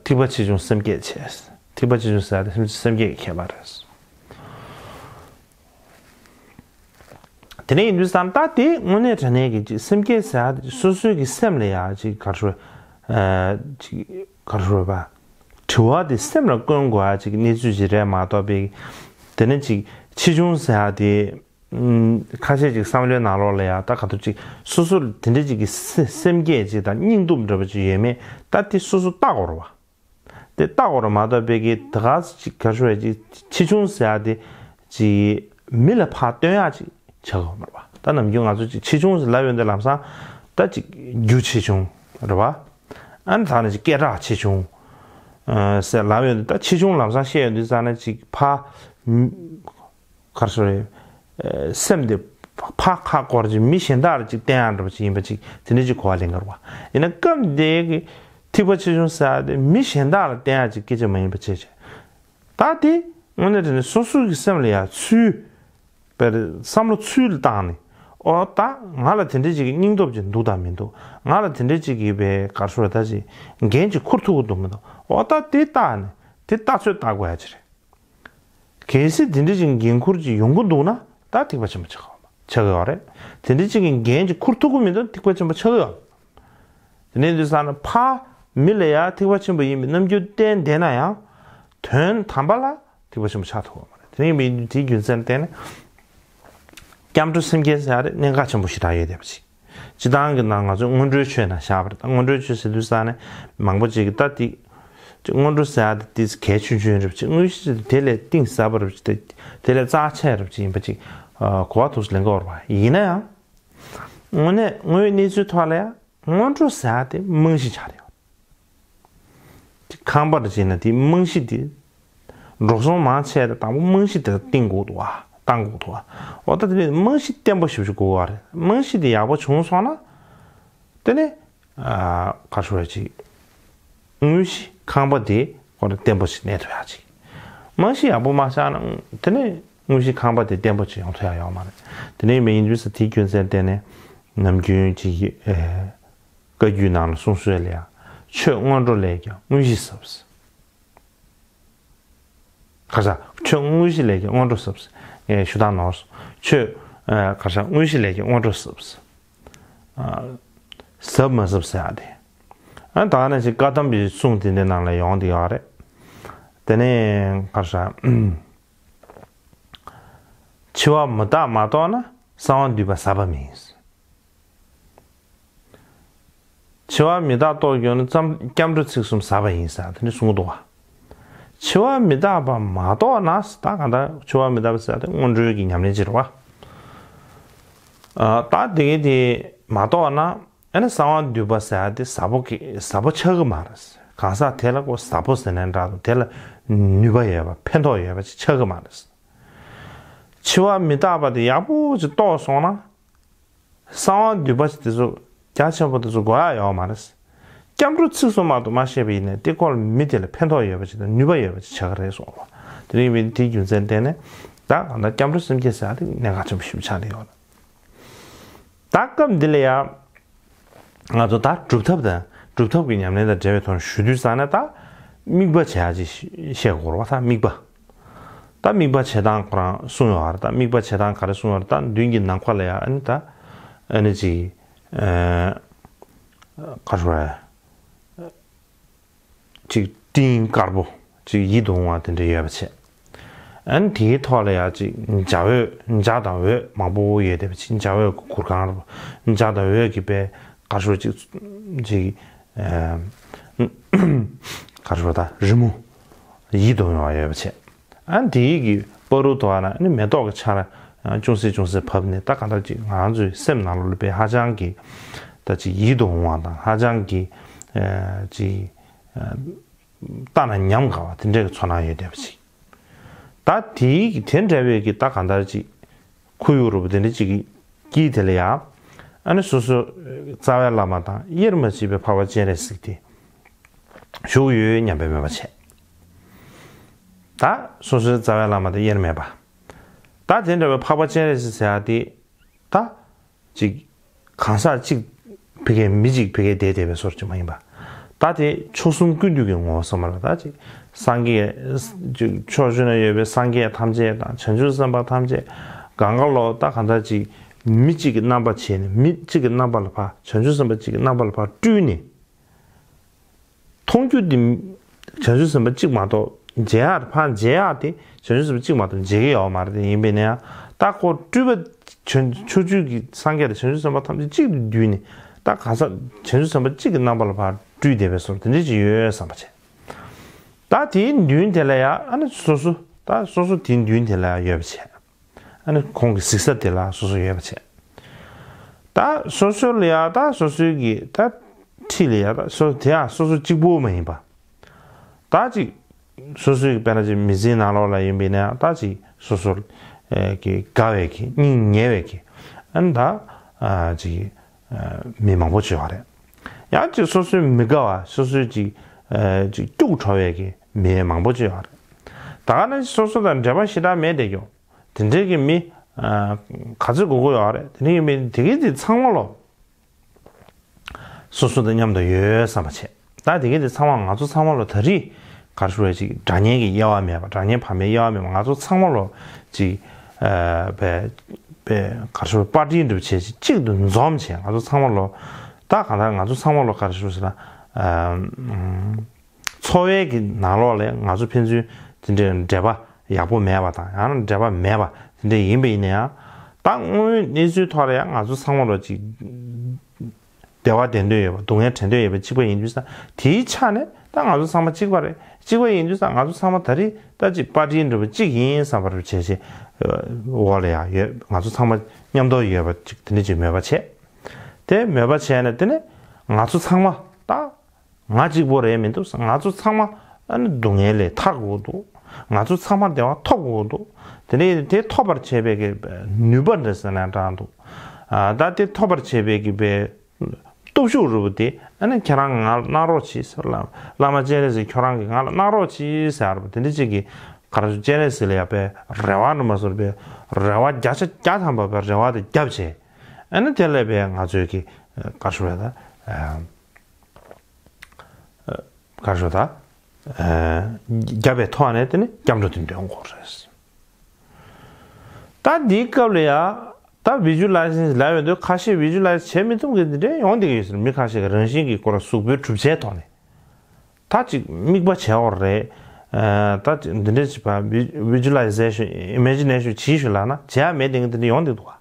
ཐེག་པ་ཆེ་ཆུང་སེམས་བསྐྱེད་བྱས། ཐེག་པ་ཆེ་ཆུང་ཟེར་ཡ་དེ་སེམས་སེམས་བསྐྱེད་ཀྱི་ཁྱད་པར་རེད། དེ་ནས་ཡིན་དུས་ཙང་ད་དེ་དངོས་གནས་དྲང་གནས་ཀྱི་ཅིག་སེམས་བསྐྱེད་ཟེར་ཡ་དེ་སོ་སོའི་གི་སེམས་ལ་ཡ་ཅིག་ག་རེ་ཞུ་ཨ་ཅིག་ག་རེ་ཞུ་བ། དྲི་བ་དེ་སེམས་ལ་བཀོན་དགོས་ཡ་ཅིག་གནས་ཚུལ་ཅིག་རེད་མ་གཏོགས་པའི། དེ་ནས་ཅིག་ཆེ་ཆུང་ཟེར་ཡ་དེ། ཁ་ཤས་ཅིག་བསམ་བློའི་ནང་ལོགས་ལ་ཡ་ད་ག་ཐུབ་ཅིག་སོ་སོར་དེ་འདྲ་ཅིག་གི་སེ་སེམས་བསྐྱེད་ཅིག་དང་སྙིང་སྟོབས་འདྲ་པོ་ཅིག་ཡོད་མེད་ད་དེ་སོ་སོ་བལྟ་དགོས་རེད་བ། དེ་བལྟ་དགོས་རེད་མ་གཏོགས་པའི་གི་ད་ག་ཅིག་ག་རེ་ཞུ་ཡ་ཅིག་ཆེ་ཆུང་ཟེར་ཡ་དེ་ཅིག་མི་ལ་ཕར་སྟོན་ཡ་ཅིག་བྱ་དགོས་མ་རེད་བ། ད་ནམ་རྒྱུན་ང་ཚོ་ཅིག་ཆེ་ཆུང་ཟེར་ལབ་ཡོང་དུས་ལམ་སང་ད་ཅིག་རྒྱུ་ཆེ་ཆུང་རེད་བ། ཨ་ནི་ད་ནི་ཅིག་སྐད་གྲགས་ཆེ་ཆུང་ཨ་ཟེར་ལབ་ཡོང་དུས་ད་ཆེ་ཆུང་ལམ་སང་བཤད་ཡོང་དུས་ཙང་ན་ཅིག་ཕར། ག་རེ་ཞུ་རེད། ཨ་སེམས་དེ་ཕར་ཁ་སྐོར་ཅིག་མི་གཞན་དག་ལ་ཅིག་བསྟན་ཡག་འདྲ་པོ་ཅིག་ཡིན་པ་ཅིག་དེ་འདྲ་ཅིག་གོ་བ་ལེན་གི་རེད་བ། ཡིན་ན་སྐབས་འདིའི་གི་ཐེག་པ་ཆེ་ཆུང་ཟེར་ཡ་དེ་མི་གཞན་དག་ལ་བསྟན་ཡག་ཅིག་སྐད་ཆ་མ་ཡིན་པ་བྱས་བྱས། ད་དེ་དངོས་གནས་དྲང་གནས་སོ་སོ་གི་སེམས་ལ་ཡ་ཚུལ། དཔེར་བསམ་བློ་ཚུལ་བཏང་ནས། ཨོ་ད་ང་ལ་དེ་འདྲ་ཅིག་གི་སྙིང་སྟོབས་ཅིག་འདུག་དང་མི་འདུག་ང་ལ་དེ་འདྲ་ཅིག་གི་བའི་ག་རེ་ཞུ་རེད་ད་ཅིག་འགན་ཅིག་འཁུར་ཐུབ་ཀྱི་འདུག་མི་འདུག་ཨོ་ད་དེ་བལྟ་ནས་དེ་ལྟ་ཚོད་ལྟ་དགོས་ཡ་ཅིག་རེད། གལ་སྲིད་དེ་འདྲ་ཅིག་འགན་འཁུར་ཅིག་ཡོང་གི་འདུག་ན་ད་ཐེག་པ་ཆེན་པོ་ཆགས་ཆགས་ཀྱི་ཡོད་རེད། དེ་འདྲ་ཅིག་གི་འགན་ཅིག་འཁུར་ཐུབ་ཀྱི་མི་འདུག་ཐེག་པ་ཆེན་པོ་ཆགས་ཀྱི་ཡོད། དེ་ནས་འདི་ས་ན་ཕ་མི་ལ་ཡ་ཐེག་པ་ཆེན་པོ་ཡིན་པའི་རྣམ་འགྱུར་བསྟན་བསྡད་ན་ཡང་། དོན་དམ་པ་ལ་ཐེག་པ་ཆེན་པོ་ཆགས་ཐུབ་ཀྱི་མ་རེད། དེ་ནས་ཡིན་པའི་དེའི་རྒྱུ་མཚན་བརྟེན་ནས། སྐྱབས་འགྲོ་སེམས་བསྐྱེད་ཟེར་ཡ་དེ་གནད་འགག་ཆེན་པོ་ཞེ་དྲག་ཡོད་བསྡད་པ་ཅིག་སྤྱི་བཏང་གི་ནང་ང་ཚོས་སྔོན་འགྲོའི་ཆོས་ནང་བཞག་པ་རེད། ད་སྔོན་འགྲོའི་ཆོས་ཟེར་དུས་ས་ནས་མང་པོ་ཅིག་གིས་ད་དེ། སྔོན་འགྲོ་ཟེར་ཡ་དེ་དེ་གལ་ཆུང་ཆུང་རེད་ཅིག་དངོས་གཞི་དེ་ལས་གཏིང་ཟབ་པ་རེད་ཅིག་དེ་ལས་རྩ་ཆེ་རེད་ཅིག་ཡིན་པ་ཅིག་གོ་བ་ཐུགས་སུ་ལེན་གི་ཡོད་རེད་བ། ཡིན་ན་ཡང་། དངོས་གནས་དངོས་ཡོད་གནས་ཚུལ་ཐོག་ལ་ཡང་སྔོན་འགྲོ་ཟེར་ཡ་དེ་རྨང་གཞི་ཆགས་རེད། ཁང་པ་རེ་བྱས་ན་དེའི་རྨང་གཞི་དེ། འགྲོ་སོང་མང་ཆེ་བ་དང་པོ་རྨང་གཞི་དེ་ལ་བརྟེན་དགོས་འདུག་བ། བཏང་དགོས་འདུག་བ། འོ་ད་དེ་ནས་རྨང་གཞི་བརྟན་པོ་ཞེ་པོ་ཅིག་དགོས་པ་རེད། རྨང་གཞི་དེ་ཡག་པོ་བྱུང་སོང་ན། དེ་ནས། ཨ་ག་རེ་ཞུ་བ་ཅིག་དངོས་གཞི་ཁང་པ་དེ་ཁོ་རང་བརྟན་པོ་ཞིག་གནས་ཐུབ་ཡག་ཅིག་རྨང་གཞི་ཡག་པོ་མ་ཆགས་ན་དེ་ནས་དངོས་གཞི་ཁང་པ་དེ་བརྟན་པོ་ཅིག་ཡོང་ཐུབ་ཡག་ཡོད་མ་རེད། དེ་ནས་མི་ཡིན་དུས་ས་དེའི་རྒྱུ་མཚན་བརྟེན་ནས་ནམ་རྒྱུན་ཅིག་ཨེ། བཀའ་བརྒྱུད་ནང་ལ་གསུངས་སྲོལ་ལ་ཡང་ཆོས་སྔོན་འགྲོ་ལས་ཀྱང་དངོས་གཞི་ཟབ། ག་ས་ཆོས་དངོས་གཞི་ལས་ཀྱང་སྔོན་འགྲོ་ཟབ། ངས་ཞུ་དག་ནོར་སོང་། ཆོས་ཨ་ག་ས་དངོས་གཞི་ལས་ཀྱང་སྔོན་འགྲོ་ཟབ། ཨ་ཟབ་མ་ཟབ་ཟེར་ཡ་དེ། ཨ་ད་ནས་ཅིག་བཀའ་གདམས་པའི་གསུང་དེ་འདྲའི་ནང་ལ་ཡོང་བསྡད་ཡོད་རེད། དེ་ནས་ག་ས་འཆི་བ་མི་རྟག་མ་རྟོགས་ན་གསང་བ་འདུས་པ་ཟབ་པ་མིན། འཆི་བ་མི་རྟག་རྟོགས་གྱུར་ན་ཙམ་སྐྱབས་འགྲོ་ཚིག་གསུམ་ཟབ་པ་ཡིན་ཟེར་དེ་འདྲ་གསུངས་འདུག་བ། འཆི་བ་མི་རྟག་པ་མ་རྟོགས་ན་ད་གང་ལྟར་འཆི་བ་མི་རྟག་པ་ཟེར་དེ་སྔོན་འགྲོའི་གི་ཉམས་ལེན་ཅིག་རེད་བ། ཨ་ད་དེ་གི་དེ་མ་རྟོགས་ན་ཨ་ནི་གསང་བ་འདུས་པ་ཟེར་དེ་ཟབ་པོ་གི་ཟབ་པོ་ཆགས་གི་མ་རེད། གང་ཟག་དེ་ལ་ཁོ་ཟབ་པོ་ཟེར་ནའི་འདྲ་འདུག་དེ་ལ་ནུས་པ་ཡོད་པ་ཕན་ཐོགས་ཡོད་པ་ཅིག་ཆགས་གི་མ་རེད། འཆི་བ་མི་རྟག་པ་དེ་ཡག་པོ་ཅིག་རྟོགས་སོང་ན། གསང་བ་འདུས་པ་ཅིག་དེ་ཚོ་རྒྱ་ཆེན་པོ་དེ་ཚོ་དགོས་ཡག་ཡོད་མ་རེད། སྐྱབས་འགྲོ་ཚིག་གསུམ་མ་གཏོགས་མ་བཤད་པ་ཡིན་ནའི་དེ་སྐོར་ལ་མི་དེ་ལ་ཕན་ཐོགས་ཡོད་པ་ཅིག་དང་ནུས་པ་ཡོད་པ་ཅིག་ཆགས་ཀྱི་རེད་གསུངས་པ། དེ་རིང་བའི་དེའི་རྒྱུ་མཚན་བརྟེན་ནས་ད་གང་ལྟར་སྐྱབས་འགྲོ་སེམས་བསྐྱེད་ཟེར་ཡག་དེ་གནད་འགག་ཆེན་པོ་ཞིག་ཆགས་ནས་ཡོད། ད་སྐབས་འདི་ལ་ཡང་ང་ཚོ་ད་སྒྲུབ་ཐབས་དང་སྒྲུབ་ཐབས་ཀྱི་ཉམས་ལེན་དང་འབྲེལ་བའི་ཐོག་ནས་ཞུ་དུས་ཙང་ནས་ད་དམིགས་པ་བྱེད་ཡག་ཅིག་བཤད་དགོས་རེད་བ། ད་དམིགས་པ། ད་དམིགས་པ་བྱེད་སྟངས་ཁོ་རང་གསུངས་ཡོད་རེད། ད་དམིགས་པ་བྱེད་སྟངས་ག་རེ་གསུངས་ཡོད་རེད། ད་མདུན་གྱི་ནམ་མཁའ་ལ་ཡ་ཨ་ནི་ད་ཨ་ནི་ཅིག་ཨ་ག་རེ་ཅིག་སྤྲིན་དཀར་པོ་ཅིག་ཡིད་དུ་འོང་བ་དེ་འདྲ་ཡོད་པ་བྱས། ཨ་ནི་དེའི་ཐོག་ལ་ཡ་ཅིག་འཇའ་འོད་འཇའ་དང་འོད་མང་པོ་ཡོད་བསྡད་པ་ཅིག་འཇའ་འོད་ཀྱི་གུར་ཁང་རེད། འཇའ་དང་འོད་ཀྱི་པའི་ག་རེ་ཅིག་ཅིག་ཨ་ ག་རེ་ཟེར་ད། རི་མོ་ཡིད་དུ་འོང་བ་ཡོད་པ་བྱས། ཨ་དེའི་གི་བར་དུ་དོ་ཨ་ན་ཨ་ནི་མེ་ཏོག་གི་ཆར་ཅུང་ཟད་ཅུང་ཟད་བབས་ནས། ད་གང་ལྟར་ཅིག་ང་ཚོའི་སེམས་ནང་ལོགས་ལ་དཔེ་ཧ་ཅང་གི་ད་ཅིག་ཡིད་དུ་འོང་བ་དང་། ཧ་ཅང་གི་ཅིག་ལྟ་ན་ཉམས་དགའ་བ་དེ་འདྲའི་གི་ཚོར་སྣང་ཡོད་བསྡད་པ་ཅིག་ད་དེའི་གི་དེ་འདྲ་བའི་གི་ད་གང་ལྟར་ཅིག་ཁོར་ཡུག་རུ་བོ་དེ་འདྲ་ཅིག་གི་དཀྱིལ་དེ་ལ་ཡ། ཨ་ནི་སོ་སོ་རྩ་བའི་བླ་མ་དང་དབྱེར་མ་མཆིས་པའི་འཕགས་པ་སྤྱན་རས་གཟིགས་དེ་བཞུགས་ཡོད་སྙམ་པའི་མོས་པ་བྱས། ད་སོ་སོའི་རྩ་བའི་བླ་མ་དང་དབྱེར་མེད་པ། ད་དེ་འདྲ་བའི་འཕགས་པ་སྤྱན་རས་གཟིགས་ཟེར་ཡ་དེ་ད་ཅིག་གང་ཟག་གཅིག་ཕ་གིའི་མི་གཅིག་ཕ་གིའི་བསྡད་བསྡད་པའི་བཟོ་འདྲ་ཅིག་མ་ཡིན་པ། ད་དེ་མཆོག་གསུམ་ཀུན་འདུས་ཀྱི་ངོ་བོ་ཟེར་མ་རེད། ད་ཅིག་སངས་རྒྱས་ཅིག་ཕྱོགས་བཅུ་ན་ཡོད་པའི་སངས་རྒྱས་ཐམས་ཅད་དང་བྱང་ཆུབ་སེམས་དཔའ་ཐམས་ཅད་གང་ག་ལོ་ད་གང་ལྟར་ཅིག་མི་གཅིག་གི་རྣམ་པ་བྱས་ནས། མི་གཅིག་གི་རྣམ་པ་ལ་ཕར། བྱང་ཆུབ་སེམས་དཔའ་གཅིག་གི་རྣམ་པ་ལ་ཕར་སྤྲུལ་ནས། མཐོང་རྒྱུ་འདི་བྱང་ཆུབ་སེམས་དཔའ་གཅིག་མ་གཏོགས། མཇལ་ཡག་ཕར་མཇལ་ཡག་དེ་བྱང་ཆུབ་སེམས་དཔའ་གཅིག་མ་གཏོགས་མཇལ་གྱི་ཡོད་མ་རེད། དེ་ཡིན་པས་ན་ཡང་ད་ཁོ་སྤྲུལ་པ་བྱང་ཕྱོགས་བཅུའི་གི་སངས་རྒྱས་དང་བྱང་ཆུབ་སེམས་དཔའ་ཐམས་ཅད་གཅིག་ཏུ་བསྡུས་ནས། ད་གང་ཟག་བྱང་ཆུབ་སེམས་དཔའ་གཅིག་གི་རྣམ་པ་ལ་ཕར་སྤྲུལ་བསྡད་པའི་བཟོ་འདྲ་དེ་འདྲ་ཅིག་ཡོད་བསམ་པ་བྱས། ད་དེའི་མདུན་དེ་ལ་ཡ་ཨ་ནི་སོ་སོ། ད་སོ་སོ་དེའི་མདུན་དེ་ལ་ཡ་ཡོད་པ་བྱས། ཨ་ནི་ཁོང་གི་གཟིགས་ས་དེ་ལ་སོ་སོ་ཡོད་པ་བྱས། ད་སོ་སོ་ལ་ཡ་ད་སོ་སོའི་གི་ད་འཁྲིས་ལ་ཡ་ད་སོ་དེ་ཡང་སོ་སོ་གཅིག་པོ་མ་ཡིན་པ། ད་ཅིག་སོ་སོའི་གི་དཔེར་ན་ཅིག་མི་ཚེའི་ནང་ལོགས་ལ་ཡིན་པས་ན་ཡང་ད་ཅིག་སོ་སོ་གི་དགའ་བའི་གི་སྙིང་ཉེ་བའི་གི་ཨ་ནི་ད་ཅིག་མི་མང་པོ་ཅིག་ཡོད་རེད། ཡང་ཅིག་སོ་སོའི་མི་དགའ་བ། སོ་སོའི་ཅིག་ཅིག་སྐྱུག་བྲོ་བའི་གི་མི་མང་པོ་ཅིག་ཡོད་རེད། ད་ག་ནང་བཞིན་སོ་སོ་དང་འབྲེལ་བ་ཞེ་དྲག་མེད་བསྡད་ཀྱང་། དེ་འདྲའི་གི་མི་ག་ཚོད་དགོས་ཀྱི་ཡོད་རེད། དེ་འདྲའི་གི་མི་དེ་གི་དེ་ཚང་མ་ལོ་སོ་སོ་དང་མཉམ་དུ་ཡོད་བསམ་པ་བྱས། ད་དེ་གི་དེ་ཚང་མ་ང་ཚོ་ཚང་མ་ལོ་ད་རེས་ག་རེ་ཞུ་བ་ཅིག་དགྲ་གཉེན་གྱི་དབྱེ་བ་མེད་པ། དགྲ་གཉེན་བར་མའི་དབྱེ་བ་མེད་པ། ང་ཚོ་ཚང་མ་ལོ་ཅིག་པའི་པའི་ག་རེ་ཞུ་བ། པར་ཊི་འདྲ་བོ་བྱས་ཅིག་གཅིག་ཏུ་འཛོམས་བྱས། ང་ཚོ་ཚང་མ་ལོ་ད་གང་ལྟར་ང་ཚོ་ཚང་མ་ལོ་ག་རེ་ཞུ་ཟེར་ན། འཚོ་བའི་གི་ནང་ལོགས་ལ་ང་ཚོ་ཕན་ཚུན་དེ་འདྲའི་འབྲེལ་བ་ཡག་པོ་མེད་པ་དང་། ཡང་ན་འབྲེལ་བ་མེད་པ་དེ་འདྲ་ཡིན་པ་ཡིན་ན་ཡང་། ད་དངོས་ཡོད་གནས་ཚུལ་ཐོག་ལ་ཡང་ང་ཚོ་ཚང་མ་ལོ་ཅིག་བདེ་བ་བདེ་འདོད་ཡོད་པ། སྡུག་བསྔལ་བྲལ་འདོད་ཡོད་པ་གཅིག་པ་ཡིན་དུས་ཙང་། དེའི་ཆ་ནས་ད་ང་ཚོ་ཚང་མ་གཅིག་པ་རེད། གཅིག་པ་ཡིན་དུས་ཙང་ང་ཚོ་ཚང་མ་ད་རེས་ད་ཅིག་པར་ཊི་འདྲ་བོ་གཅིག་ཡིན་བསམ་པ་རུ་བྱས་བྱས་འོག་ལ་ཡང་ཡོད། ང་ཚོ་ཚང་མ་མཉམ་དུ་ཡོད་པ་ཅིག་དེ་འདྲ་ཅིག་མོས་པ་བྱས། དེ་མོས་པ་བྱས་ནས་དེ་ནས་ང་ཚོ་ཚང་མ་ད། ང་གཅིག་པོ་རེད་མི་འདུག་ང་ཚོ་ཚང་མ་ཨ་ནི་སྡུག་བསྔལ་ལས་ཐར་དགོས་འདུག་ང་ཚོ་ཚང་མ་བདེ་བ་ཐོབ་དགོས་འདུག་དེ་ནས་དེ་ཐོབ་པར་བྱེད་པའི་གི་ནུས་པ་འདྲ་ཟེར་ན་འདྲ་འདུག་ཨ་ད་དེ་ཐོབ་པར་བྱེད་པའི་གི་པའི་སྟོབས་ཤུགས་རུ་དེ་ཨ་ནི་ཁྱེད་རང་ང་ལ་གནང་རོགས་གྱིས་ཟེར། བླ་བླ་མ་སྤྱན་རས་གཟིགས་ཁྱོད་རང་གིས་ང་ལ་གནང་རོགས་གྱིས་ཟེར་བ་དེ་འདྲ་ཅིག་གི་ག་རེ་ཟེར། སྤྱན་རས་གཟིགས་ལ་ཡ་པའི་རེ་བ་འདྲ་མ་བཟོ་བའི་རེ་བ་བརྒྱ་ཆ་བརྒྱ་ཐམ་པ་པའི་རེ་བ་དེ་བརྒྱབ་བྱས། ཨ་ནི་དེ་ལས་པའི་ང་ཚོའི་གི་ག་རེ་ཞུ་བ་ད། ག་རེ་ཞུ་ད། བརྒྱབ་པའི་ཐོག་ནས་དེ་ནི་སྐྱབས་འགྲོ་དེ་འདོན་དགོས་རེད། ད་འདིའི་སྐབས་ལ་ཡ་ད་བི་ཇུ་ལའི་ཟེ་ལབ་ཡོང་དུས། ཁ་ཤས་བི་ཇུ་ལའི་ཟེ་བྱེད་མི་ཐུབ་མཁན་དེ་འདྲ་ཡོང་བསྡད་ཀྱི་ཡོད་ཟེར། མི་ཁ་ཤས་ཀྱི་རང་བཞིན་གྱི་སྐོར་ལ་གཟུགས་པོའི་གྲུབ་ཆའི་ཐོག་ནས་ད་ཅིག་དམིགས་པ་བྱེད་དགོས་རེད། ད་ཅིག་འདི་འདྲ་བྱེད་པ། བི་ཇུ་ལའི་ཟེ་ཤོན། ཨི་མེ་ཇི་ནེ་ཤོན་བྱེད་ཤོག་ལབ་ན་བྱེད་ཡ་མེད་བསྡད་མཁན་དེ་འདྲ་ཡོང་བསྡད་འདུག་ག་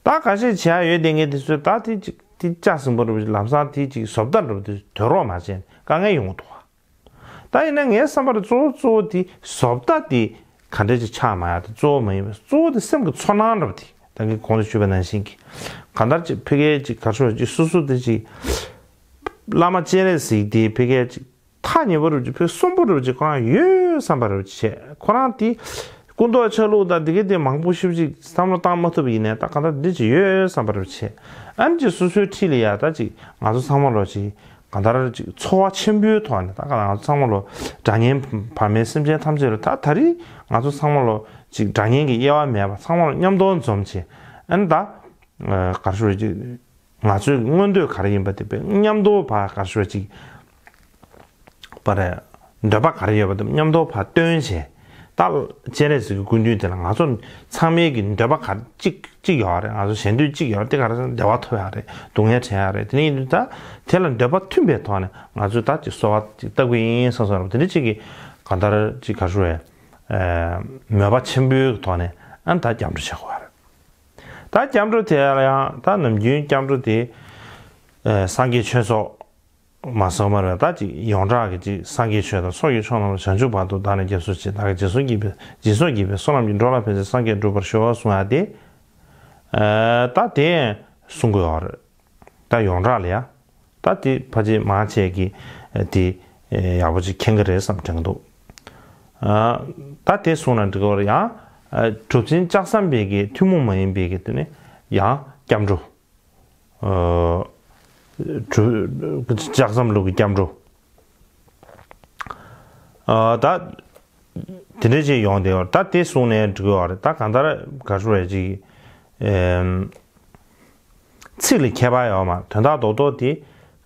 ད་ཁ་ཤས་བྱས་ཡོད་བསྡད་མཁན་དེ་ཚོས་ད་དེ་ཅིག་དེ་ལྕགས་ཟིང་པོ་འདྲ་བོ་ཅིག་ལམ་སང་དེ་ཅིག་བཟོ་ལྟ་འདྲ་བོ་དེ་དོད་རོགས་མ་བྱས་ནས་དཀའ་ངལ་ཡོང་གི་འདུག་ག་ད་ཡིན་ན་ངའི་བསམ་པར་གཙོ་བོ་གཙོ་བོ་དེ་བཟོ་ལྟ་དེ་ག་འདྲ་ཅིག་ཆགས་མ་ཡ་དེ་གཙོ་བོ་མ་ཡིན་པར། གཙོ་བོ་དེ་སེམས་ཀྱི་ཚོར་སྣང་འདྲ་བོ་དེ། ད་གིན་གོང་དུ་ཞུས་པ་ནང་བཞིན་གྱི་གང་ལྟར་ཅིག་ཕ་གིའི་ཅིག་ག་རེ་ཞུ་ཅིག་སོ་སོ་དེ་ཅིག་བླ་མ་སྤྱན་རས་གཟིགས་དེ་ཕ་གིའི་ཅིག་ཐག་ཉེ་པོ་རུ་ཅིག་ཕེ་གསོན་པོ་རུ་ཅིག་ཁོ་རང་ཡོད་བསམ་པ་རུ་ཅིག་བྱས། ཁོ་རང་དེ་སྐུ་མདོག་ཆ་ལུགས་དང་དེ་གའི་དེ་མང་པོ་ཞིབ་ཅིག་བསམ་བློ་བཏང་མ་ཐུབ་པ་ཡིན་ནའི་ད་གང་ལྟར་འདི་ཅིག་ཡོད་བསམ་པ་རུ་བྱས། ཨ་ནི་ཅིག་སོ་སོའི་འཁྲིས་ལ་ཡ་ད་ཅིག་ང་ཚོ་ཚང་མ་ལོ་ཅིག་གང་ལྟར་ཅིག་ཚོར་བ་ཆེན་པོའི་ཐོག་ནས། ད་ག་ང་ཚོ་ཚང་མ་ལོ་དགྲ་གཉེན་བར་མའི་སེམས་ཅན་ཐམས་ཅད་ལ་ད་ད་རེས་ང་ཚོ་ཚང་མ་ལོ་ཅིག་དགྲ་གཉེན་གྱི་དབྱེ་བ་མེད་པ་ཚང་མ་ལོ་མཉམ་དུ་འཛོམས་བྱས། ཨ་ནི་ད་ག་རེ་ཞུ་ཅིག་ང་ཚོའི་མངོན་འདོད་ག་རེ་ཡིན་པ་དེ་དཔེ་མཉམ་དུ་ཕར་ག་རེ་ཞུ་བ་ཅིག་པར་འདོད་པ་ག་རེ་ཡོད་པ་དེ་མཉམ་དུ་ཕར་བཏོན་བྱས། ད་སྤྱན་རས་གཟིགས་ཀྱི་སྐུ་མདུན་དེ་ལ་ང་ཚོ་ཚང་མའི་གི་འདོད་པ་ག་གཅིག་གཅིག་ཡོད་རེད། ང་ཚོ་ཞེ་འདོད་གཅིག་ཡོད་རེད། དེ་ག་རེ་བདེ་བ་ཐོབ་ཡག་རེད། སྡུག་བསྔལ་བྲལ་ཡག་རེད། དེ་ནས་ཡིན་དུས་ད་དེ་ལ་འདོད་པ་མཐུན་པའི་ཐོག་ནས་ང་ཚོས་ད་ཅིག་གསོལ་བ་ཅིག་བཏབ་གི་ཡིན་བསམ་བསམ་རེད། དེ་འདྲ་ཅིག་གི་གང་ལྟར་ཅིག་ག་རེ་ཞུ་བས་མོས་པ་ཆེན་པོའི་ཐོག་ནས་ཨ་ནི་ད་སྐྱབས་འགྲོ་བྱེད་དགོས་པ་རེད། ད་སྐྱབས་འགྲོ་དེ་ལ་ཡང་ད་ནམ་རྒྱུན་སྐྱབས་འགྲོ་དེ་ཨ་སངས་རྒྱས་ཆོས་ཚོགས་ མ་སོང་མ་རེད། ད་ཅིག་ཡོངས་གྲགས་ཀྱི་ཅིག་སངས་རྒྱས་ཆོས་དང་ཚོགས་ཀྱི་མཆོག་རྣམས་ལ། བྱང་ཆུབ་བར་དུ་བདག་ནི་སྐྱབས་སུ་མཆི། བདག་གིས་སྦྱིན་སོགས་བགྱིས་པའི། སྦྱིན་སོགས་བགྱིས་པའི་བསོད་ནམས་ཀྱིས། འགྲོ་ལ་ཕན་ཕྱིར་སངས་རྒྱས་འགྲུབ་པར་ཤོག་གསུང་ཡ་དེ། ཨ་ད་དེ་གསུང་གི་ཡོད་རེད། ད་ཡོངས་གྲགས་ལ་ཡ། ད་དེ་ཕལ་ཆེར་མང་ཆེ་གིས་དེ་ཡག་པོ་ཅིག་མཁྱེན་གི་རེད་བསམ་དྲན་གི་འདུག་ཨ་ད་དེ་གསུང་ན་འགྲིག་གི་རེད། ཡང་གྲུབ་ཆེན་ལྕགས་ཟམ་པའི་གི་ཐུན་མོང་མ་ཡིན་པའི་གི་དེ་ནི་ཡང་སྐྱབས་འགྲོ། ཨ་གྲུབ་ལྕགས་ཟམ་ལུགས་ཀྱི་སྐྱབས་འགྲོ། ཨ་ད་དེ་འདྲ་ཅིག་ཡོང་བསྡད་ཡོད། ད་དེ་གསུང་ནས་འགྲིག་གི་ཡོད་རེད། ད་གང་ལྟར་ག་རེ་ཞུ་དགོས་རེད། ཅིག་ཨེམ། ཚིག་ལ་ཁྱད་པར་ཡོད་མ་རེད། དོན་དག་རྡོག་རྡོག་དེ་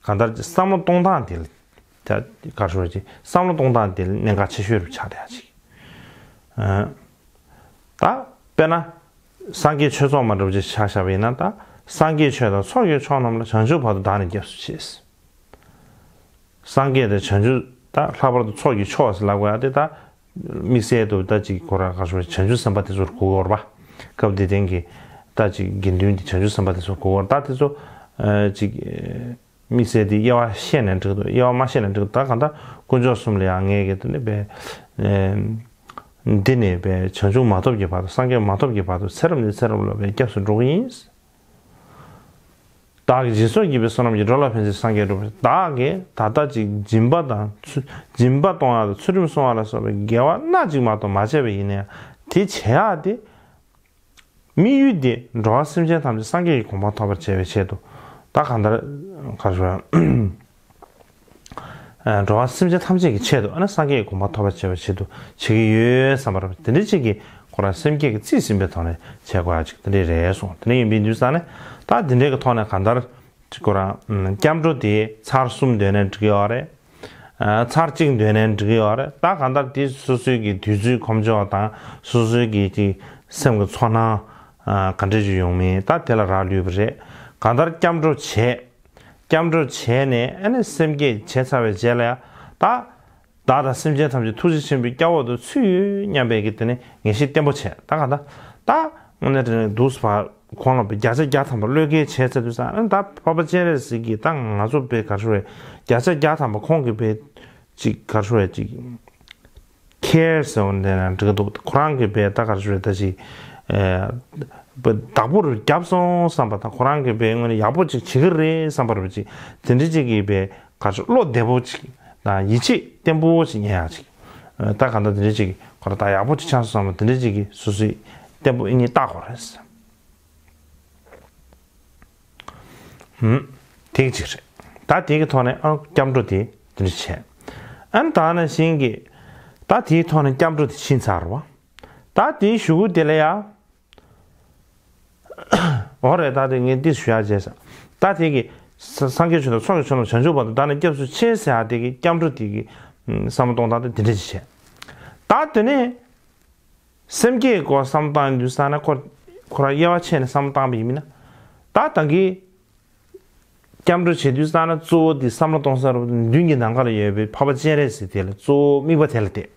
གང་ལྟར་བསམ་བློ་གཏོང་སྟངས་དེ་ལ་ད་ག་རེ་ཞུ་དགོས་རེད། ཅིག་བསམ་བློ་གཏོང་སྟངས་དེ་ལ་གནད་འགག་ཆེ་ཤོས་རུ་ཆགས་བསྡད་ཡ་ཅིག་ཨ་ད་དཔེར་ན་སངས་རྒྱས་ཆོས་ཚོགས་མ་འདྲ་བོ་ཅིག་ཆ་བཞག་པ་ཡིན་ན། ད་སངས་རྒྱས་ཆོས་དང་ཚོགས་ཀྱི་མཆོག་རྣམས་ལ། བྱང་ཆུབ་བར་དུ་བདག་ནི་སྐྱབས་སུ་མཆི། སངས་རྒྱས་དང་བྱང་ཆུབ། ད་ལྷག་པར་དུ་ཚོགས་ཀྱི་མཆོག་ཟེར་ལབ་དགོས་ཡ་དེ། ད་དམིགས་བསལ་དུ་ད་ཅིག་ཁོ་རང་ག་རེ་ཞུ་དགོས་རེད། བྱང་ཆུབ་སེམས་དཔའ་དེ་ཚོར་གོ་དགོས་རེད་པ། སྐབས་དེ་དེང་གི་ད་ཅིག་དགེ་འདུན་དེ་བྱང་ཆུབ་སེམས་དཔའ་དེ་ཚོར་གོ་དགོས་རེད། ད་དེ་ཚོ་ཨ་ཅིག་དམིགས་བསལ་དེ་དབྱེ་བ་ཤེས་ནས་འགྲིག་འདུག་དབྱེ་བ་མ་ཤེས་ནས་འགྲིག་འདུག་ད་གང་ལྟར་དཀོན་མཆོག་གསུམ་ལ་ཡང་ངས་གི་དེ་ནི་པའི་ཨེ་འདི་ནས་པའི་བྱང་ཆུབ་མ་ཐོབ་ཀྱི་བར་དུ། སངས་རྒྱས་མ་ཐོབ་ཀྱི་བར་དུ་ཚེ་རབས་ནས་ཚེ་རབས་ལ་པའི་སྐྱབས་སུ་འགྲོ་གི་ཡིན། བདག་གིས་སྦྱིན་སོགས་བགྱིས་པའི་བསོད་ནམས་ཀྱིས། འགྲོ་ལ་ཕན་ཕྱིར་སངས་རྒྱས་འགྲུབ་པར། བདག་གིས་ད་ལྟ་ཅིག་སྦྱིན་པ་དང་ཚུལ། སྦྱིན་པ་གཏོང་ཡག་དང་ཚུལ་ཁྲིམས་སྲུང་བ་ལ་སོགས་པའི་དགེ་བ་སྣ་གཅིག་མ་གཏོགས་མ་བྱས་པ་ཡིན་ན་ཡང་། དེ་བྱེད་ཡག་དེ་དམིགས་ཡུལ་དེ་འགྲོ་བ་སེམས་ཅན་ཐམས་ཅད་སངས་རྒྱས་ཀྱི་གོ་འཕང་ཐོབ་པར་བྱེད་པའི་ཆེད་དུ། ད་གང་ལྟར་ག་རེ་ཞུ་དགོས་རེད། ཨ་འགྲོ་བ་སེམས་ཅན་ཐམས་ཅད་ཀྱི་ཆེད་དུ། ཨ་ནི་སངས་རྒྱས་ཀྱི་གོ་འཕང་ཐོབ་པར་བྱེད་པའི་ཆེད་དུ་བྱེད་ཀྱི་ཡོད་བསམ་པ་རེད། དེ་འདྲ་ཅིག་གིས་ཁོ་རང་སེམས་བསྐྱེད་ཀྱི་རྩིས་ཟིན་པའི་ཐོག་ནས་བྱེད་དགོས་ཡ་ཅིག་དེ་འདྲ་རེད་གསུངས། དེ་འདྲ་ཡིན་པའི་དུས་ཙང་ནས། ད་དེ་འདྲའི་གི་ཐོག་ནས་གང་ལྟར་ཅིག་ཁོ་རང་སྐྱབས་འགྲོ་དེ་ཚར་གསུམ་འདོན་ནའི་འགྲིག་གི་ཡོད་རེད། ཨ་ཚར་གཅིག་འདོན་ནའི་འགྲིག་གི་ཡོད་རེད། ད་གང་ལྟར་དེ་སོ་སོའི་གི་དུས་ཚོད་ཁོམ་ཕྱོགས་དང་སོ་སོའི་གི་དེ་སེམས་ཀྱི་ཚོར་སྣང་ཨ་ག་འདྲ་ཅིག་ཡོང་མིན་ད་དེ་ལ་རག་ལུས་པ་རེད། གང་ལྟར་སྐྱབས་འགྲོ་བྱས། སྐྱབས་འགྲོ་བྱས་ནས་ཨ་ནི་སེམས་བསྐྱེད་བྱས་ཚར་བའི་རྗེས་ལ་ཡང་། ད་བདག་དང་སེམས་ཅན་ཐམས་ཅད་ཐུགས་རྗེ་ཆེན་པོའི་སྐྱབས་འོག་ཏུ་ཚུད་ཡོད་སྙམ་པའི་གི་དེ་ནི་ངེས་ཤེས་བརྟན་པོ་བྱས། ད་ག་ད་ད་དངོས་གནས་དྲང་གནས་འདུག་སེ་ཕར་ཁོང་ལ་བརྒྱ་ཆ་བརྒྱ་ཐམ་པ་བློས་འགེལ་བྱས་ཚར་དུས་ཙང་། ཨ་ནི་ད་འཕགས་པ་སྤྱན་རས་གཟིགས་ཀྱིས་ད་ང་ཚོ་པའི་ག་རེ་ཞུ་དགོས་རེད། བརྒྱ་ཆ་བརྒྱ་ཐམ་པ་ཁོང་གིས་པའི་ཅིག་ག་རེ་ཞུ་དགོས་རེད། ཅིག་ཁེར་ཟེར་བ་འདི་ན་འགྲིག་གི་འདུག་ཁོ་རང་གིས་པའི་ད་ག་རེ་ཞུ་དགོས་རེད། ད་ཅིག་ཨ་བདག་པོར་བརྒྱབ་སོང་བསམ་པ་དང་། ཁོ་རང་གིས་པའི་དངོས་གནས་ཡག་པོ་ཅིག་བྱེད་ཀྱི་རེད་བསམ་པ་རེད་པ། ཅིག་དེ་འདྲ་ཅིག་གིས་པའི་ག་རེ་ཞུ་བློ་བདེ་པོ་ཅིག་དང་ཡིད་ཆེས་བརྟན་པོ་ཅིག་རྙེད་ཡག་ཅིག་ཨ་ད་གང་ལྟར་དེ་འདྲ་ཅིག་གིས་ཁོ་རང་ད་ཡག་པོ་ཅིག་ཆགས་སོང་བསམ་པ་དེ་འདྲ་ཅིག་གིས་སོ་སོའི་བརྟན་པོ་ཨེ་ནི་བཏགས་དགོས་རེད། ཧུམ། དེ་གཅིག་རེད། ད་དེ་གི་ཐོག་ནས་ཨ་སྐྱབས་འགྲོ་དེ་དེ་འདྲ་བྱས། ཨ་ནི་ད་ནང་བཞིན་གྱི་ད་དེའི་ཐོག་ནས་སྐྱབས་འགྲོ་དེ་ཕྱིན་ཚར་བ། ད་དེའི་གཞུག་གུ་དེ་ལ་ཡ། འོ་རེད། ད་དེ་ངས་འདི་ཞུ་ཡག་བྱས་ས། ད་དེ་གི་ས་སངས་རྒྱས་ཆོས་དང་ཚོགས་ཀྱི་མཆོག་རྣམས། བྱང་ཆུབ་བར་དུ་བདག་ནི་སྐྱབས་སུ་མཆི་ཟེར་ཡག་དེ་གི་སྐྱབས་འགྲོ་དེ་གི་བསམ་བློ་གཏོང་སྟངས་དེ་དེ་འདྲ་ཅིག་བྱས། ད་དེ་ནས་སེམས་བསྐྱེད་སྐོར་བསམ་བློ་བཏང་ཡོང་དུས་ཙང་ན། ཁོ་ཁོ་རང་དབྱེ་བ་ཕྱེ་ནས་བསམ་བློ་བཏང་པ་ཡིན་ན། ད་ད་གི་སྐྱབས་འགྲོ་བྱེད་དུས་ཙང་ན་གཙོ་བོ་དེ་བསམ་བློ་གཏོང་ས་རུ་མདུན་གྱི་ནམ་མཁའ་ལ་ཡོད་པའི་འཕགས་པ་སྤྱན་རས་གཟིགས་དེ་ལ་གཙོ་བོ་དམིགས་པ་དེ་ལ་གཏད།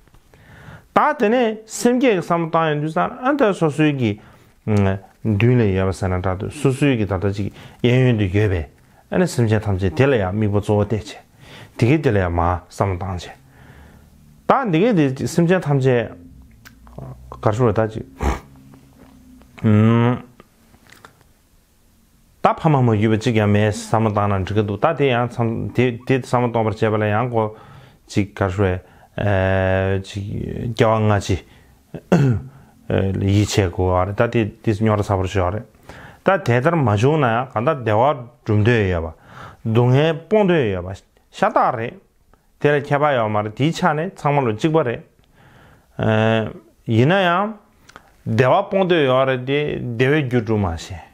ད་དེ་ནས་སེམས་བསྐྱེད་ཀྱི་བསམ་བློ་བཏང་ཡོང་དུས་ཙང་ན། ཨ་ད་སོ་སོའི་གི་མདུན་ལ་ཡོད་པ་ཟེར་ན་འདྲ་འདུག་སོ་སོའི་གི་ད་ལྟ་ཅིག་གཡས་གཡོན་དུ་ཡོད་པའི་ཨ་ནི་སེམས་ཅན་ཐམས་ཅད་དེ་ལ་ཡང་དམིགས་པ་གཙོ་བོ་གཏད་བྱས། དེ་གི་དེ་ལ་ཡང་མར་བསམ་བློ་བཏང་བྱས། ད་འདི་གི་དེ་སེམས་ཅན་ཐམས་ཅད་ག་རེ་ཞུ་དགོས་རེད། ད་ཅིག་ཨུམ། ད་ཕ་མ་མ་གྱུར་པ་གཅིག་ཀྱང་མེད་བསམ་བློ་བཏང་ན་འགྲིག་གི་འདུག་ད་དེ་ཡང་མཚམས་དེ་དེ་བསམ་བློ་གཏོང་བར་བྱེད་པ་ལ་ཡང་ཁོ་ཅིག་ག་རེ་ཞུ་དགོས་རེད། ཨེ་ཅིག་སྐྱེ་བ་སྔ་ཕྱི་ཡིད་ཆེས་དགོས་པ་རེད། ད་དེ་དེ་རྙོག་དྲ་ཚ་པོ་ཞིག་རེད། ད་དེ་ལྟར་མ་བྱུང་ན་ཡང་གང་ལྟར་བདེ་བ་སྒྲུབ་འདོད་ཡོད་པ། སྡུག་བསྔལ་སྤོང་འདོད་ཡོད་པ་ཤ་སྟག་རེད། དེ་ལ་ཁྱད་པར་ཡོད་མ་རེད། དེའི་ཆ་ནས་ཚང་མ་ལོ་གཅིག་པ་རེད། ཨེ་ཡིན་ན་ཡང་བདེ་བ་སྤོང་འདོད་ཡོད་རེད་དེ། བདེ་བའི་རྒྱུ་སྒྲུབ་མ་ཤེས།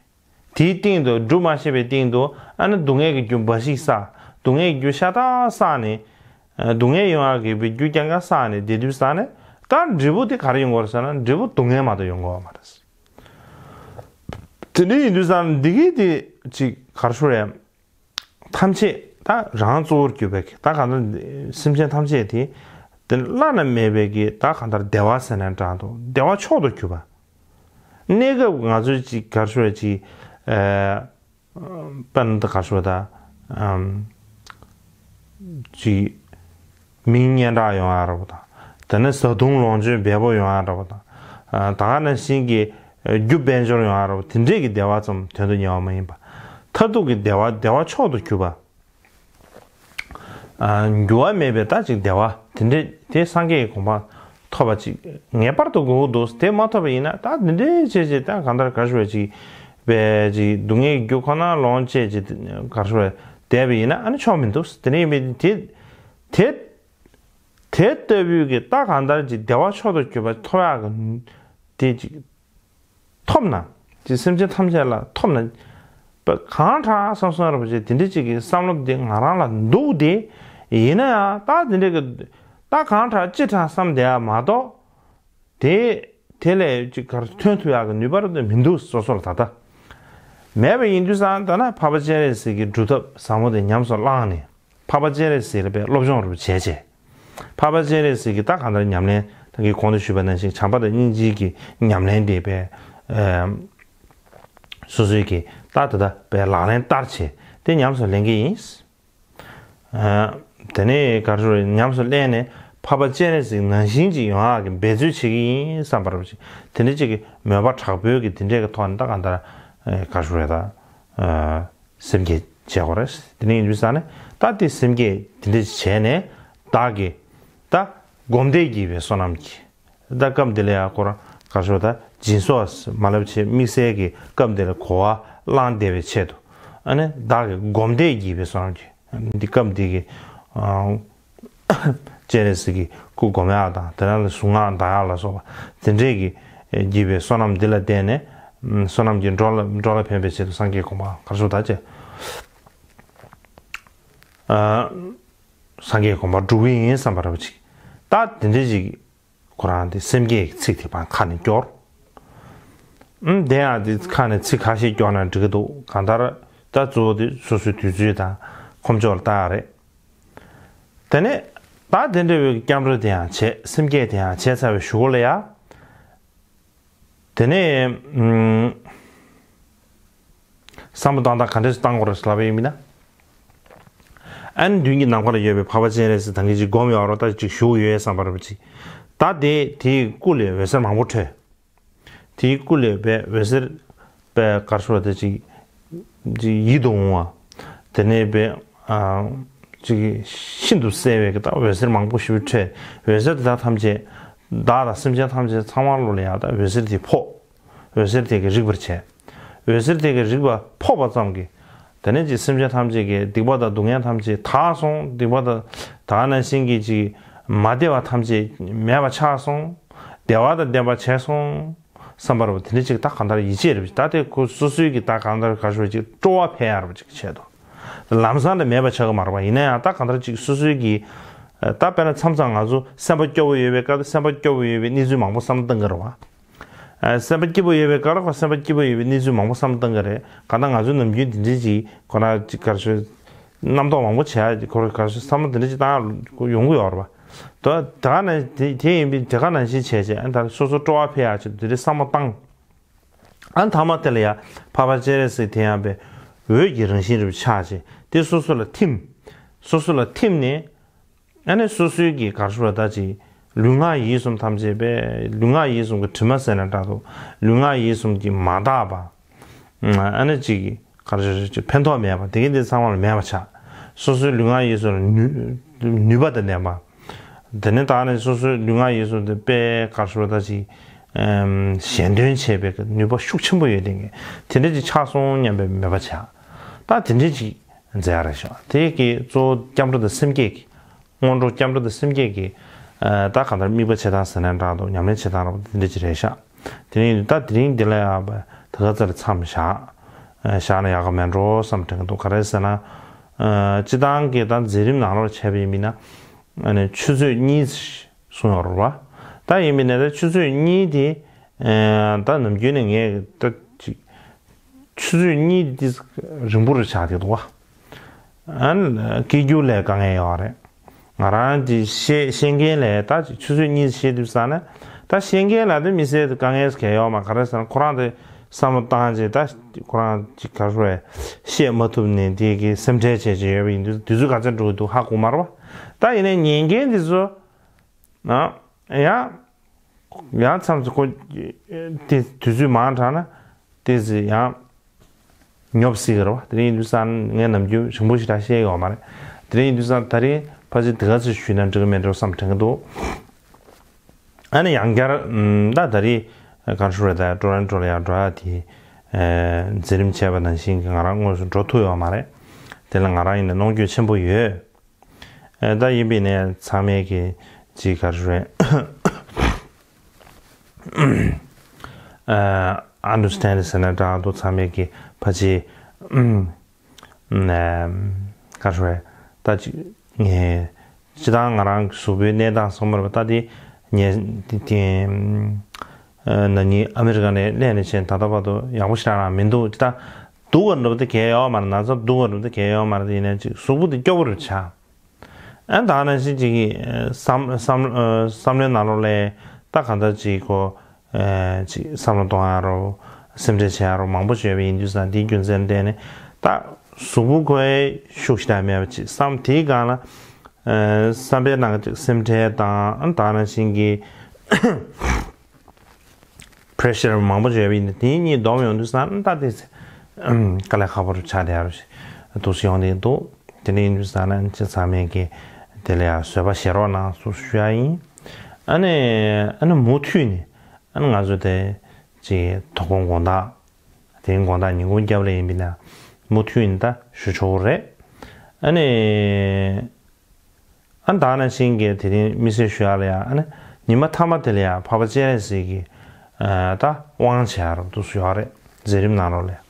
དེའི་སྟེང་དུ་སྒྲུབ་མ་ཤེས་པའི་སྟེང་དུ་ཨ་ནི་སྡུག་བསྔལ་གྱི་རྒྱུ་འབའ་ཞིག་བསགས། སྡུག་བསྔལ་གྱི་རྒྱུ་ཤ་སྟག་བསགས་ནས། ཨ་སྡུག་བསྔལ་ཡོང་ཡག་གི་རྒྱུ་རྐྱང་རྐྱང་བསགས་ནས་བསྡད་དུས་ཙང་ནས། ད་འབྲས་བུ་དེ་ག་རེ་ཡོང་གི་ཡོད་རེད་ཟེར་ན། འབྲས་བུ་སྡུག་བསྔལ་མ་གཏོགས་ཡོང་གི་ཡོད་མ་རེད། དེ་འདྲ་ཡིན་དུས་ཙང་ནས་འདི་གི་དེ་ཅིག་ག་རེ་ཞུ་དགོས་རེད། ཐམས་ཅད་ད་རང་གཙོ་བོར་གྱུར་པའི་གི། ད་གང་ལྟར་སེམས་ཅན་ཐམས་ཅད་དེ་དེ་བླ་ན་མེད་པའི་གི་ད་གང་ལྟར་བདེ་བ་ཟེར་ན་འདྲ་འདུག་བདེ་བ་མཆོག་ཏུ་གྱུར་པ། གནས་སྐབས་ང་ཚོའི་ཅིག་ག་རེ་ཞུ་དགོས་རེད། ཅིག་ཨ་དཔེར་ན་ད་ག་རེ་ཞུ་དགོས་རེད། ད་ཨམ་ ཅིག་མིང་སྙན་གྲགས་ཡོང་ཡ་འདྲ་པོ་དང་། དེ་ནས་བཟའ་བཏུང་ལོངས་སྤྱོད་འབེལ་པོ་ཡོང་ཡ་འདྲ་པོ་དང་། ཨ་ད་ག་ནང་བཞིན་གྱི་རྒྱུ་དཔལ་འབྱོར་ཡོང་ཡ་འདྲ་པོ་དེ་འདྲས་ཀྱི་བདེ་བ་ཙམ་དོན་དུ་གཉེར་བ་མ་ཡིན་པ། མཐར་ཐུག་གི་བདེ་བ་བདེ་བ་མཆོག་ཏུ་གྱུར་པ། ཨ་འགྱུར་བ་མེད་པའི་ད་ཅིག་བདེ་བ་དེ་འདྲས་དེ་སངས་རྒྱས་ཀྱི་གོ་འཕང་ཐོབ་པ་ཅིག་ངེས་པར་དུ་དགོས་ཀྱི་འདུག་དེ་མ་ཐོབ་པ་ཡིན་ན་ད་འདི་འདྲས་བྱས་བྱས་ད་གང་ལྟར་ག་རེ་ཞུ་བ་ཅིག་པའི་ཅིག་སྡུག་བསྔལ་གྱི་རྒྱུ་ཁོ་ན་ལོངས་སྤྱད་ཅིག་ག་རེ་ཞུ་བ་བསྡད་པ་ཡིན་ན་ཨ་ནི་ཆོག་མི་འདུག་དེ་འདྲས་ཡིན་པའི་དེ་དེ་དེ་ལྟ་བུའི་གི་ད་གང་ལྟར་ཅིག་བདེ་བ་མཆོག་ཏུ་གྱུར་པ་ཐོབ་ཡག་གི་དེ་ཅིག་ཐོབ་ན། ཅིག་སེམས་ཅན་ཐམས་ཅད་ལ་ཐོབ་ན། པ་གང་དྲག་བསམ་བསམ་ར་བ་ཅིག་དེ་འདྲ་ཅིག་གི་བསམ་བློ་དེ་ང་རང་ལ་འདུག་སྟེ། ཡིན་ན་ཡང་ད་དེ་འདྲ་གི་ད་གང་དྲག་ཅི་དྲག་བསམ་བསྡད་ཡ་མ་གཏོགས། དེ་དེ་ལས་ཅིག་གར་ཐོན་ཐུབ་ཡག་གི་ནུས་པ་ར་དེ་མི་འདུག་སོ་སོ་ལ་ད་ལྟ། མེད་པ་ཡིན་དུས་ཙང་ད་ན་འཕགས་པ་སྤྱན་རས་གཟིགས་ཀྱི་སྒྲུབ་ཐབས་ཟབ་མོ་དེ་ཉམས་སུ་བླངས་ནས། འཕགས་པ་སྤྱན་རས་གཟིགས་ལ་པའི་སློབ་སྦྱོང་རུ་བྱས་བྱས། འཕགས་པ་སྤྱན་རས་གཟིགས་ཀྱི་ད་གང་ལྟར་ཉམས་ལེན་ད་གིན་གོང་དུ་ཞུས་པ་ནང་བཞིན་བྱམས་པ་དང་སྙིང་རྗེ་གི་ཉམས་ལེན་དེ་པའི་སོ་སོའི་གི་ད་ད་ད་པའི་ལག་ལེན་བསྟར་བྱས་དེ་ཉམས་སུ་ལེན་གི་ཡིན། དེ་ནས་ག་རེ་ཉམས་སུ་ལེན་ནས་འཕགས་པ་སྤྱན་རས་གཟིགས་ནང་བཞིན་ཅིག་ཡོང་ཡག་གི་འབད་རྩོལ་བྱེད་ཀྱི་ཡིན་བསམ་པ་རུ་ཅིག་དེ་འདྲ་ཅིག་གི་མོས་པ་དྲག་པོའི་གི་དེ་འདྲའི་གི་ཐོག་ནས་ད་གང་ལྟར་ག་རེ་རེད་ད། སེམས་བསྐྱེད་བྱེད་དགོས་རེད། དེ་ནས་ཡིན་དུས་ཙང་ནས་ད་དེ་སེམས་བསྐྱེད་དེ་འདྲ་བྱས་ནས་བདག་གིས་ད་སྒོམ་བཟླས་བགྱིས་པའི་བསོད་ནམས་ཀྱིས་ད་སྐབས་འདི་ལ་ཡང་ཁོ་རང་ག་རེ་ཞུ་ད་སྦྱིན་སོགས་མ་ལབ་བྱས་དམིགས་བསལ་གྱི་སྐབས་འདི་ལ་གོ་བ་བླངས་བསྡད་པའི་ཆེད་དུ་ཨ་ནི་བདག་གིས་སྒོམ་བཟླས་བགྱིས་པའི་བསོད་ནམས་ཀྱིས་འདི་སྐབས་འདི་གི་སྤྱན་རས་གཟིགས་ཀྱི་སྐུ་སྒོམ་ཡག་དང་དེ་ནང་ལ་གཟུངས་སྔགས་བཟླ་ཡག་ལ་སོགས་པ་དེ་འདྲས་ཀྱི་བགྱིས་པའི་བསོད་ནམས་འདི་ལ་བརྟེན་ནས་བསོད་ནམས་ཀྱི་འགྲོ་ལ་འགྲོ་ལ་ཕན་པའི་ཆེད་དུ་སངས་རྒྱས་གོ་འཕང་ག་རེ་ཞུ་ད་ཅེ། སངས་རྒྱས་གོ་འཕང་སྒྲུབ་ཀྱི་ཡིན་བསམ་པ་ར་བ་ཅིག་ད་དེ་འདྲས་ཅིག་ཁོ་རང་དེ་སེམས་བསྐྱེད་ཀྱི་ཚིག་དེ་ཕར་ཁ་ནས་སྐྱོར། ཨུམ་དེ་ཡང་དེ་ཁ་ནས་ཚིག་ཁ་ཤས་སྐྱོར་ན་འགྲིག་གི་འདུག་གང་ལྟར་ད་གཙོ་བོ་དེ་སོ་སོའི་དུས་ཚོད་དང་ཁོམ་ཕྱོགས་ལ་ལྟ་ཡག་རེད། དེ་ནས་ད་དེ་འདྲ་བའི་སྐྱབས་འགྲོ་དེ་ཡང་བྱས་སེམས་བསྐྱེད་དེ་ཡང་བྱས་ཚར་བའི་གཞུག་གུ་ལ་ཡ། དེ་ནས་ཨུམ། བསམ་བློ་བཏང་སྟངས་ག་འདྲས་སུ་བཏང་དགོས་རེད་ལབ་པ་ཡིན་ན། ཨ་ནི་མདུན་གྱི་ནམ་མཁའ་ལ་ཡོད་པའི་འཕགས་པ་སྤྱན་རས་གཟིགས་ད་གིན་ཅིག་སྒོམ་ཡོད་རོགས་ད་ཅིག་བཞུགས་ཡོད་བསམ་པ་རེད་པ་ཅིག་ད་དེ་དེའི་སྐུ་ལས་འོད་ཟེར་མང་པོ་འཕྲོས། དེའི་སྐུ་ལས་པའི་འོད་ཟེར་པའི་གར་སོགས་དེ་ཅིག་ཅིག་ཡིད་དུ་འོང་བ། དེ་ནས་པའི་ཅིག་ཤིན་ཏུ་གསལ་བའི་ད་འོད་ཟེར་མང་པོ་ཞིག་འཕྲོས། འོད་ཟེར་དེ་དག་ཐམས་ཅད་བདག་དང་སེམས་ཅན་ཐམས་ཅད་ཚང་མ་ལོ་ལ་ཡང་ད་འོད་ཟེར་དེ་ཕོག་འོད་ཟེར་དེ་གིས་རིག་པར་བྱས། འོད་ཟེར་དེ་གིས་རིག་པ་ཕོག་པ་ཙམ་གྱིས། དེ་ནས་ཀྱི་སེམས་ཅན་ཐམས་ཅད་ཀྱི་སྡིག་པ་དང་སྡུག་བསྔལ་ཐམས་ཅད་དག་སོང་། སྡིག་པ་དང་དག་ནང་བཞིན་གྱི་ཅིག་མ་བདེ་བ་ཐམས་ཅད་མེད་པ་ཆགས་སོང་། བདེ་བ་དང་ལྡན་པ་བྱས་སོང་། བསམ་པ་རུ་དེ་འདྲ་ཅིག་ད་གང་ལྟར་ཡིད་ཆེས་རེད། ད་དེ་ཁོ་སོ་སོའི་གི་ད་གང་ལྟར་ག་ཞུ་ཅིག་སྤྲོ་བ་འཕེལ་ཡག་རུ་ཅིག་བྱས་དོ། ལམ་སང་ལ་མེད་པ་ཆགས་ཀྱི་མ་རེད་པ། ཡིན་ན་ཡང་ད་གང་ལྟར་ཅིག་སོ་སོའི་གི་ད་དཔེར་ན་མཚམས་མཚམས་ང་ཚོ་སེམས་པ་སྐྱོ་བོ་ཡོད་པའི་སྐབས་སེམས་པ་སྐྱོ་བོ་ཡོད་པའི་གནས་ཚུལ་མང་པོ་བསམ་བློ་གཏོང་གི་རེད་པ། ཨ་སེམས་པ་སྐྱིད་པོ་ཡོད་པའི་སྐབས་ལ་ཁོ་སེམས་པ་སྐྱིད་པོ་ཡོད་པའི་གནས་ཚུལ་མང་པོ་བསམ་བློ་གཏོང་གི་རེད། གང་ལྟར་ང་ཚོའི་ནམ་རྒྱུན་འདི་འདྲའི་ཅིག་ཁོ་རང་ཅིག་ག་རེ་ཞུ། རྣམ་རྟོག་མང་པོ་བྱས་ཁོ་རང་ག་རེ་ཞུ་བསམ་བློ་འདི་འདྲ་ཅིག་བཏང་ཡོང་གི་ཡོད་རེད་པ། དོ་དེ་ག་ནང་དེ་དེ་ཡིན་པའི་དེ་ག་ནང་བཞིན་བྱས་བྱས་ཨ་ད་སོ་སོ་སྤྲོ་བ་འཕེལ་ཡག་ཅིག་འདི་འདྲའི་བསམ་བློ་བཏང་། ཨ་མཐའ་མ་དེ་ལ་ཡ་འཕགས་པ་སྤྱན་རས་གཟིགས་དེ་ཡང་པའི་འོད་ཀྱི་རང་བཞིན་རེ་ཆགས་བྱས་དེ་སོ་སོ་ལ་ཐིམ། སོ་སོ་ལ་ཐིམ་ནས། ཨ་ནི་སོ་སོའི་གི་ག་རེ་ཞུ་བ་ད་ཅིག་ལུས་ངག་ཡིད་གསུམ་ཐམས་ཅད་པས་ལུས་ངག་ཡིད་གསུམ་གྱི་དྲི་མ་ཟེར་ན་འདྲ་འདུག་ལུས་ངག་ཡིད་གསུམ་གྱི་མ་དག་པ། ཨ་ནི་ཅིག་ག་རེ་ཞུ་ཅིག་ཕན་ཐོགས་མེད་པ་དེ་གི་དེ་ཚང་མ་ལ་མེད་པ་ཆགས། སོ་སོའི་ལུས་ངག་ཡིད་གསུམ་ལ་ནུས་ནུས་པ་དང་ལྡན་པ། དེ་ནས་ད་ནི་སོ་སོའི་ལུས་ངག་ཡིད་གསུམ་དེ་དཔེ་ག་རེ་ཞུ་བ་ད་ཅིག་གཞན་དོན་བྱེད་པའི་ནུས་པ་ཤུགས་ཆེན་པོ་ཡོད་དེ་ངས་དེ་འདྲ་ཅིག་ཆགས་སོང་སྙམ་པའི་མོས་པ་བྱས། ད་དེ་འདྲ་ཅིག་མཛད་ཡ་རེད་ཤག་དེ་གི་གཙོ་བོ་སྐྱབས་འགྲོ་དང་སེམས་བསྐྱེད་ཀྱི། སྔོན་འགྲོ་སྐྱབས་འགྲོ་དང་སེམས་བསྐྱེད་ཀྱི། ཨ་ད་གང་ལྟར་དམིགས་པ་བྱེད་སྟངས་ཟེར་ན་འདྲ་འདུག་ཉམས་ལེན་བྱེད་སྟངས་ར་བ་དེ་འདྲ་ཅིག་རེད་ཤག་དེ་ནས་ད་དེ་རིང་འདི་ལ་ཡག་པ་ད་ག་ཚོད་མཚམས་བཞག་བཞག་ན་ཡག་ག་མེད་འགྲོ་བསམ་དྲན་གི་འདུག་ག་རེ་ཟེར་ན། ཨ་སྤྱི་བཏང་གི་ད་མཛད་རིམ་ནང་ལོགས་བྱས་པ་ཡིན་ན། ཨ་ནི་ཆུ་ཚོད་གཉིས་གསུངས་ཡོད་རེད་བ། ད་ཡིན་པ་ཡིན་ན་ད་ཆུ་ཚོད་གཉིས་དེ། ཨ་ད་ནམ་རྒྱུན་ནས་ངས་ད་ཅིག་ཆུ་ཚོད་གཉིས་འདི་རིང་པོ་རུ་ཆགས་བསྡད་འདུག་བ། ཨ་ནི་སྐད་སྒྱུར་ལས་དཀའ་ངལ་ཡོད་རེད། ང་རང་གི་བཤད་བཤད་མཁན་ལས་ད་ཆུ་ཚོད་གཉིས་བཤད་དུས་ཙང་ན་ད་བཤད་མཁན་ལ་དེ་མི་སྲིད་དེ་དཀའ་ངལ་གལ་ཡོད་མ་ག་རེ་ཟེར་ན་ཁོ་རང་དེ་ བསམ་བློ་བཏང་བྱས་ད་ཁོ་རང་ཅིག་ག་རེ་ཟེར་བཤད་མ་ཐུབ་ནས་དེ་གི་སེམས་ཁྲལ་བྱས་བྱས་ཡོད་པ་ཡིན་དུས་དུས་ཚོད་ག་ཚོད་འགྲོ་གི་འདུག་ཧ་གོ་མ་རེད་པ། ད་ཡིན་ནའི་ཉན་མཁན་འདི་ཚོ་ཨ་ཡང་ཡང་མཚམས་སུ་ཁོ་དེ་དུས་ཚོད་མང་དྲགས་ན་དེ་ཚོ་ཡང་ཉོབ་སྲིད་ཀྱི་རེད་པ། དེ་རིང་དུས་སང་ངས་ནམ་རྒྱུན་རིང་པོ་ཞེ་དྲག་བཤད་ཡོད་མ་རེད། དེ་རིང་དུས་སང་ད་རིང་ཕལ་ཆེར་དེ་ག་ཚོད་ཞུས་ན་འགྲིག་གི་མེད་འགྲོ་བསམ་དྲན་གྱི་འདུག་ཨ་ནི་ཡང་བསྐྱར་ད་ད་རེས་ག་རེ་ཟེར་ད་ཊོ་རོན་ཊོ་ལ་ཡང་འགྲོ་ཡ་དེ་མཛད་རིམ་བྱས་པ་ནང་བཞིན་གྱི་ང་རང་དངོས་སུ་འགྲོ་ཐུབ་ཡོད་མ་རེད། དེ་ལ་ང་རང་ཡིན་ན་གནོང་འགྱོད་ཆེན་པོ་ཡོད། ད་ཡིན་པས་ནས་ཚང་མས་ཀྱི་ཅིག་ག་རེ་ཟེར་ཨ་ཨན་ཌར་སི་ཊེན་ཌ་ཟེར་ན་འདྲ་འདུག་ཚང་མས་ཀྱི་ཕལ་ཆེར་ཨ་ག་རེ་ཟེར་ད་ཅིག་ངས་སྤྱིར་བཏང་ང་རང་གི་གཟུགས་པོའི་གནས་སྟངས་སོང་མ་རེད་པ། ད་དེ་ངས་དེ་དེ་ན་ནིང་ཨ་མི་རི་ཀ་ནས་སླེབས་ནས་བྱས་ད་ལྟ་བར་དུ་ཡག་པོ་ཞེ་དྲག་རང་མི་འདུག་ད་སྡུག་པ་འདྲ་པོ་དེ་གལ་ཡོད་མ་རེད། ན་ཚ་སྡུག་པ་འདྲ་པོ་དེ་གལ་ཡོད་མ་རེད། དེ་ཡིན་ན་ཅིག་གཟུགས་པོ་དེ་སྐྱོ་པོ་རུ་ཆགས། ཨ་ད་ནང་བཞིན་ཅིག་གི་བསམ་བསམ་བསམ་བློའི་ནང་ལོགས་ལ་ད་གང་ལྟར་ཅིག་གོ་ཅིག་བསམ་བློ་གཏོང་ཡ་རོ། སེམས་ཁྲལ་བྱེད་ཡ་རོ་མང་པོ་ཞིག་ཡོད་པ་ཡིན་དུས་ཙང་དེའི་རྒྱུ་མཚན་བརྟེན་ནས་ད་གཟུགས་པོ་ཁོའི་ཤུགས་ཤིག་ད་མེད་པ་ཅིག་བསམ་དེའི་སྒང་ལ་བསམ་པའི་ནང་གི་ཅིག་སེམས་ཁྲལ་དང་ཨ་ད་ནང་བཞིན་གྱི་པི་རེ་ཤར་མང་པོ་ཞིག་ཡོད་པ་ཡིན་ན་དེ་གཉིས་བསྡོམས་ཡོང་དུས་ཙང་ད་དེ་དཀའ་ལས་ཁག་པོ་རུ་ཆགས་བསྡད་ཡ་རོ་ཞིག་འདུག་སེ་ཡོང་བསྡད་འདུག་དེ་འདྲ་ཡིན་དུས་ཙང་ན་ཅིག་ཚང་མས་ཀྱི་དེ་ལ་ཡ་བཟོད་པ་བཞེས་རོགས་གནང་ཞུ་ཞུ་ཡ་ཡིན། ཨ་ནི་ཨ་ནི་མུ་མཐུད་ནས་ཨ་ནི་ང་ཚོ་དེ་ཅིག་དོ་དགོང་དགོང་དག་དེ་རིང་དགོང་དག་ཉིན་གུང་རྒྱབ་ལ་ཡིན་པས་ན་མུ་མཐུད་ནས་ད་ཞུ་ཆོག་གི་རེད། ཨ་ནི་ཨ་ད་ནང་བཞིན་གྱི་དེ་རིང་དམིགས་བསལ་ཞུ་ཡ་ལ་ཡ་ཨ་ནི་ཉི་མ་མཐའ་མ་དེ་ལ་ཡ་འཕགས་པ་སྤྱན་རས་གཟིགས་ཀྱི་ད་དབང་བྱེད་ཡ་རོ་འདུག་སེ་ཡོད་རེད། མཛད་རིམ་ནང་ལོགས་ལ་ཡ།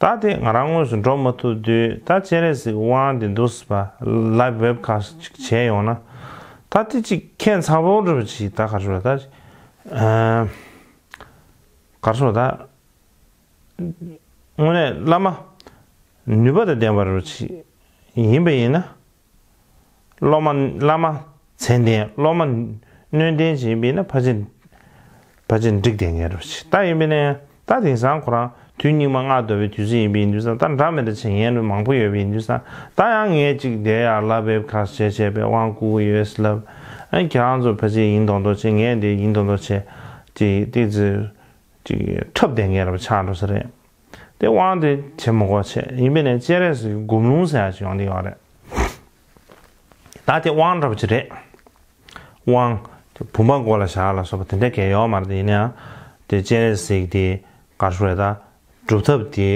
ད་དེ་ང་རང་དངོས་སུ་འགྲོ་མ་ཐུབ་དུས་ད་སྤྱན་རས་གཟིགས་དབང་དེ་འདུག་སེ་པ་ལའིབ་ཝེབ་ཁ་སི་ཅིག་བྱས་ཡོང་ན་ད་དེ་ཅིག་ཁྱད་མཚར་པོ་འདྲ་པོ་ཅིག་ད་ག་རེ་ཟེར་ད་ག་རེ་ཟེར་ད་དངོས་གནས་བླ་མ་ནུས་པ་དང་ལྡན་པ་འདྲ་པོ་ཅིག་ཡིན་པ་ཡིན་ན། སློབ་མ་བླ་མ་མཚན་ལྡན་སློབ་མ་སྣོད་ལྡན་ཅིག་ཡིན་པས་ན་ཕལ་ཆེར་ཕལ་ཆེར་འགྲིག་བསྡད་མཁན་རེད་པ། ད་ཡིན་པས་ན་ད་དེང་སང་ཁོ་རང་དུས་སྙིགས་མ་ལྔ་བདོ་བའི་དུས་ཚོད་ཡིན་པས་ཡིན་དུས་ཙང་ད་འདྲ་མི་འདྲ་བྱེད་མཁན་རེ་མང་པོ་ཡོད་པས་ཡིན་དུས་ཙང་ད་ཡང་ངས་ཅིག་དེ་ཡར་ལབ་པའི་ཁ་བྱས་བྱས་པའི་དབང་བསྐུར་གྱི་ཡོད་ཟེར་ལབ། ཨ་ཁྱེད་རང་ཚོ་ཕལ་ཆེར་ཡིན་མདོག་མདོག་བྱེད། ངས་འདི་ཡིན་མདོག་མདོག་བྱེད། ཅིག་ཏོག་ཙམ་ཅིག་འཁྲབ་བསྡད་མཁན་རེ་ཆགས་འགྲོ་ས་རེད། དེ་དབང་དེ་བྱེད་མི་དགོས་བྱས། ཡིན་པས་ན་སྤྱན་རས་གཟིགས་སྒོམ་ལུང་ཟེར་ཡག་ཅིག་ཡོང་གི་ཡོད་རེད། ད་དེ་དབང་འདྲ་པོ་ཅིག་རེད། དབང་དེ་བུམ་པ་མགོ་ལ་བཞག་ལ་སོགས་པ་དེ་འདྲ་གང་ཡང་ཡོད་མ་རེད། དེ་ཡིན་ན་ཡང་དེ་སྤྱན་རས་གཟིགས་དེ་ག་རེ་ཟེར་ད་སྒྲུབ་ཐབས་དེ་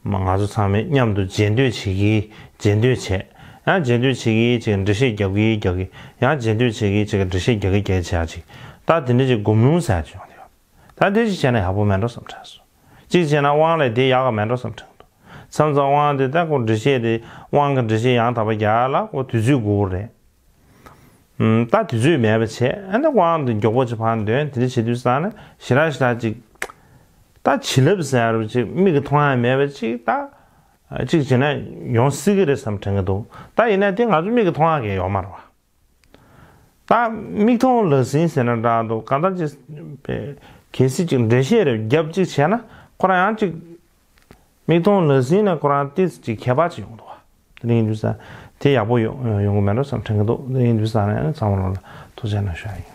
ང་ཚོ་ཚང་མས་མཉམ་དུ་རྗེས་ཟློས་བྱེད་ཀྱི་རྗེས་ཟློས་བྱས། ཡང་རྗེས་ཟློས་བྱེད་ཀྱི་ཅིག་འགྲེལ་བཤད་རྒྱག་གི་རྒྱག་གི་ཡང་རྗེས་ཟློས་བྱེད་ཀྱི་ཅིག་འགྲེལ་བཤད་རྒྱག་གི་རྒྱག་གི་བྱས་ཡག་ཅིག་ད་དེ་འདྲ་ཅིག་སྒོམ་ལུང་ཟེར་ཡག་ཅིག་ཡོང་གི་ཡོད། ད་དེ་ཅིག་བྱས་ན་ཡག་པོ་མེད་འགྲོ་བསམ་དྲན་སོང་། གཅིག་བྱས་ན་དབང་ལས་དེ་ཡག་ག་མེད་འགྲོ་བསམ་དྲན་འདུག་མཚམས་མཚམས་དབང་དེ་ད་ཁོ་འགྲེལ་བཤད་དེ་དབང་གི་འགྲེལ་བཤད་ཡང་དག་པ་རྒྱག་ཡག་ལ་ཁོ་དུས་ཚོད་དགོས་རེད། ཨུམ། ད་དུས་ཚོད་མེད་པ་བྱས་ཨ་ནི་དབང་དེ་མགྱོགས་པོ་ཅིག་ཕར་འདོན་དེ་འདྲ་བྱེད་དུས་ཙང་ནས་ཞེ་དྲག་ཞེ་དྲག་ཅིག་ད་བྱིན་རླབས་ཟེར་ཡག་ཅིག་མིག་གིས་མཐོང་ཡག་མེད་པ་ཅིག་ད་ཅིག་བྱས་ན་ཡོང་སྲིད་ཀྱི་རེད་བསམ་དྲན་གྱི་འདུག་ད་ཡིན་ན་དེ་ང་ཚོ་མིག་གིས་མཐོང་ཡག་གི་ཡོད་མ་རེད་པ། ད་མིག་མཐོང་ལག་ཟིན་ཟེར་ན་འདྲ་འདུག་གང་ལྟར་ཅིག་གལ་སྲིད་ཅིག་འགྲེལ་བཤད་རེ་བརྒྱབ་ཅིག་བྱས་ན་ཁོ་རང་ཡང་ཅིག་མིག་མཐོང་ལག་ཟིན་ནས་ཁོ་རང་ཏོག་ཙམ་ཅིག་ཁྱད་པར་ཅིག་ཡོང་འདུག་པ། དེ་ཡིན་དུས་ཙང་དེ་ཡག་པོ་ཡོང་ཡོང་གི་མེད་འགྲོ་བསམ་དྲན་གྱི་འདུག་དེ་ཡིན་དུས་ཙང་ནས་ཚང་མ་ལོ་ལ་ཐུགས་རྗེ་གནང་ཞུ་ཡག་ཡིན།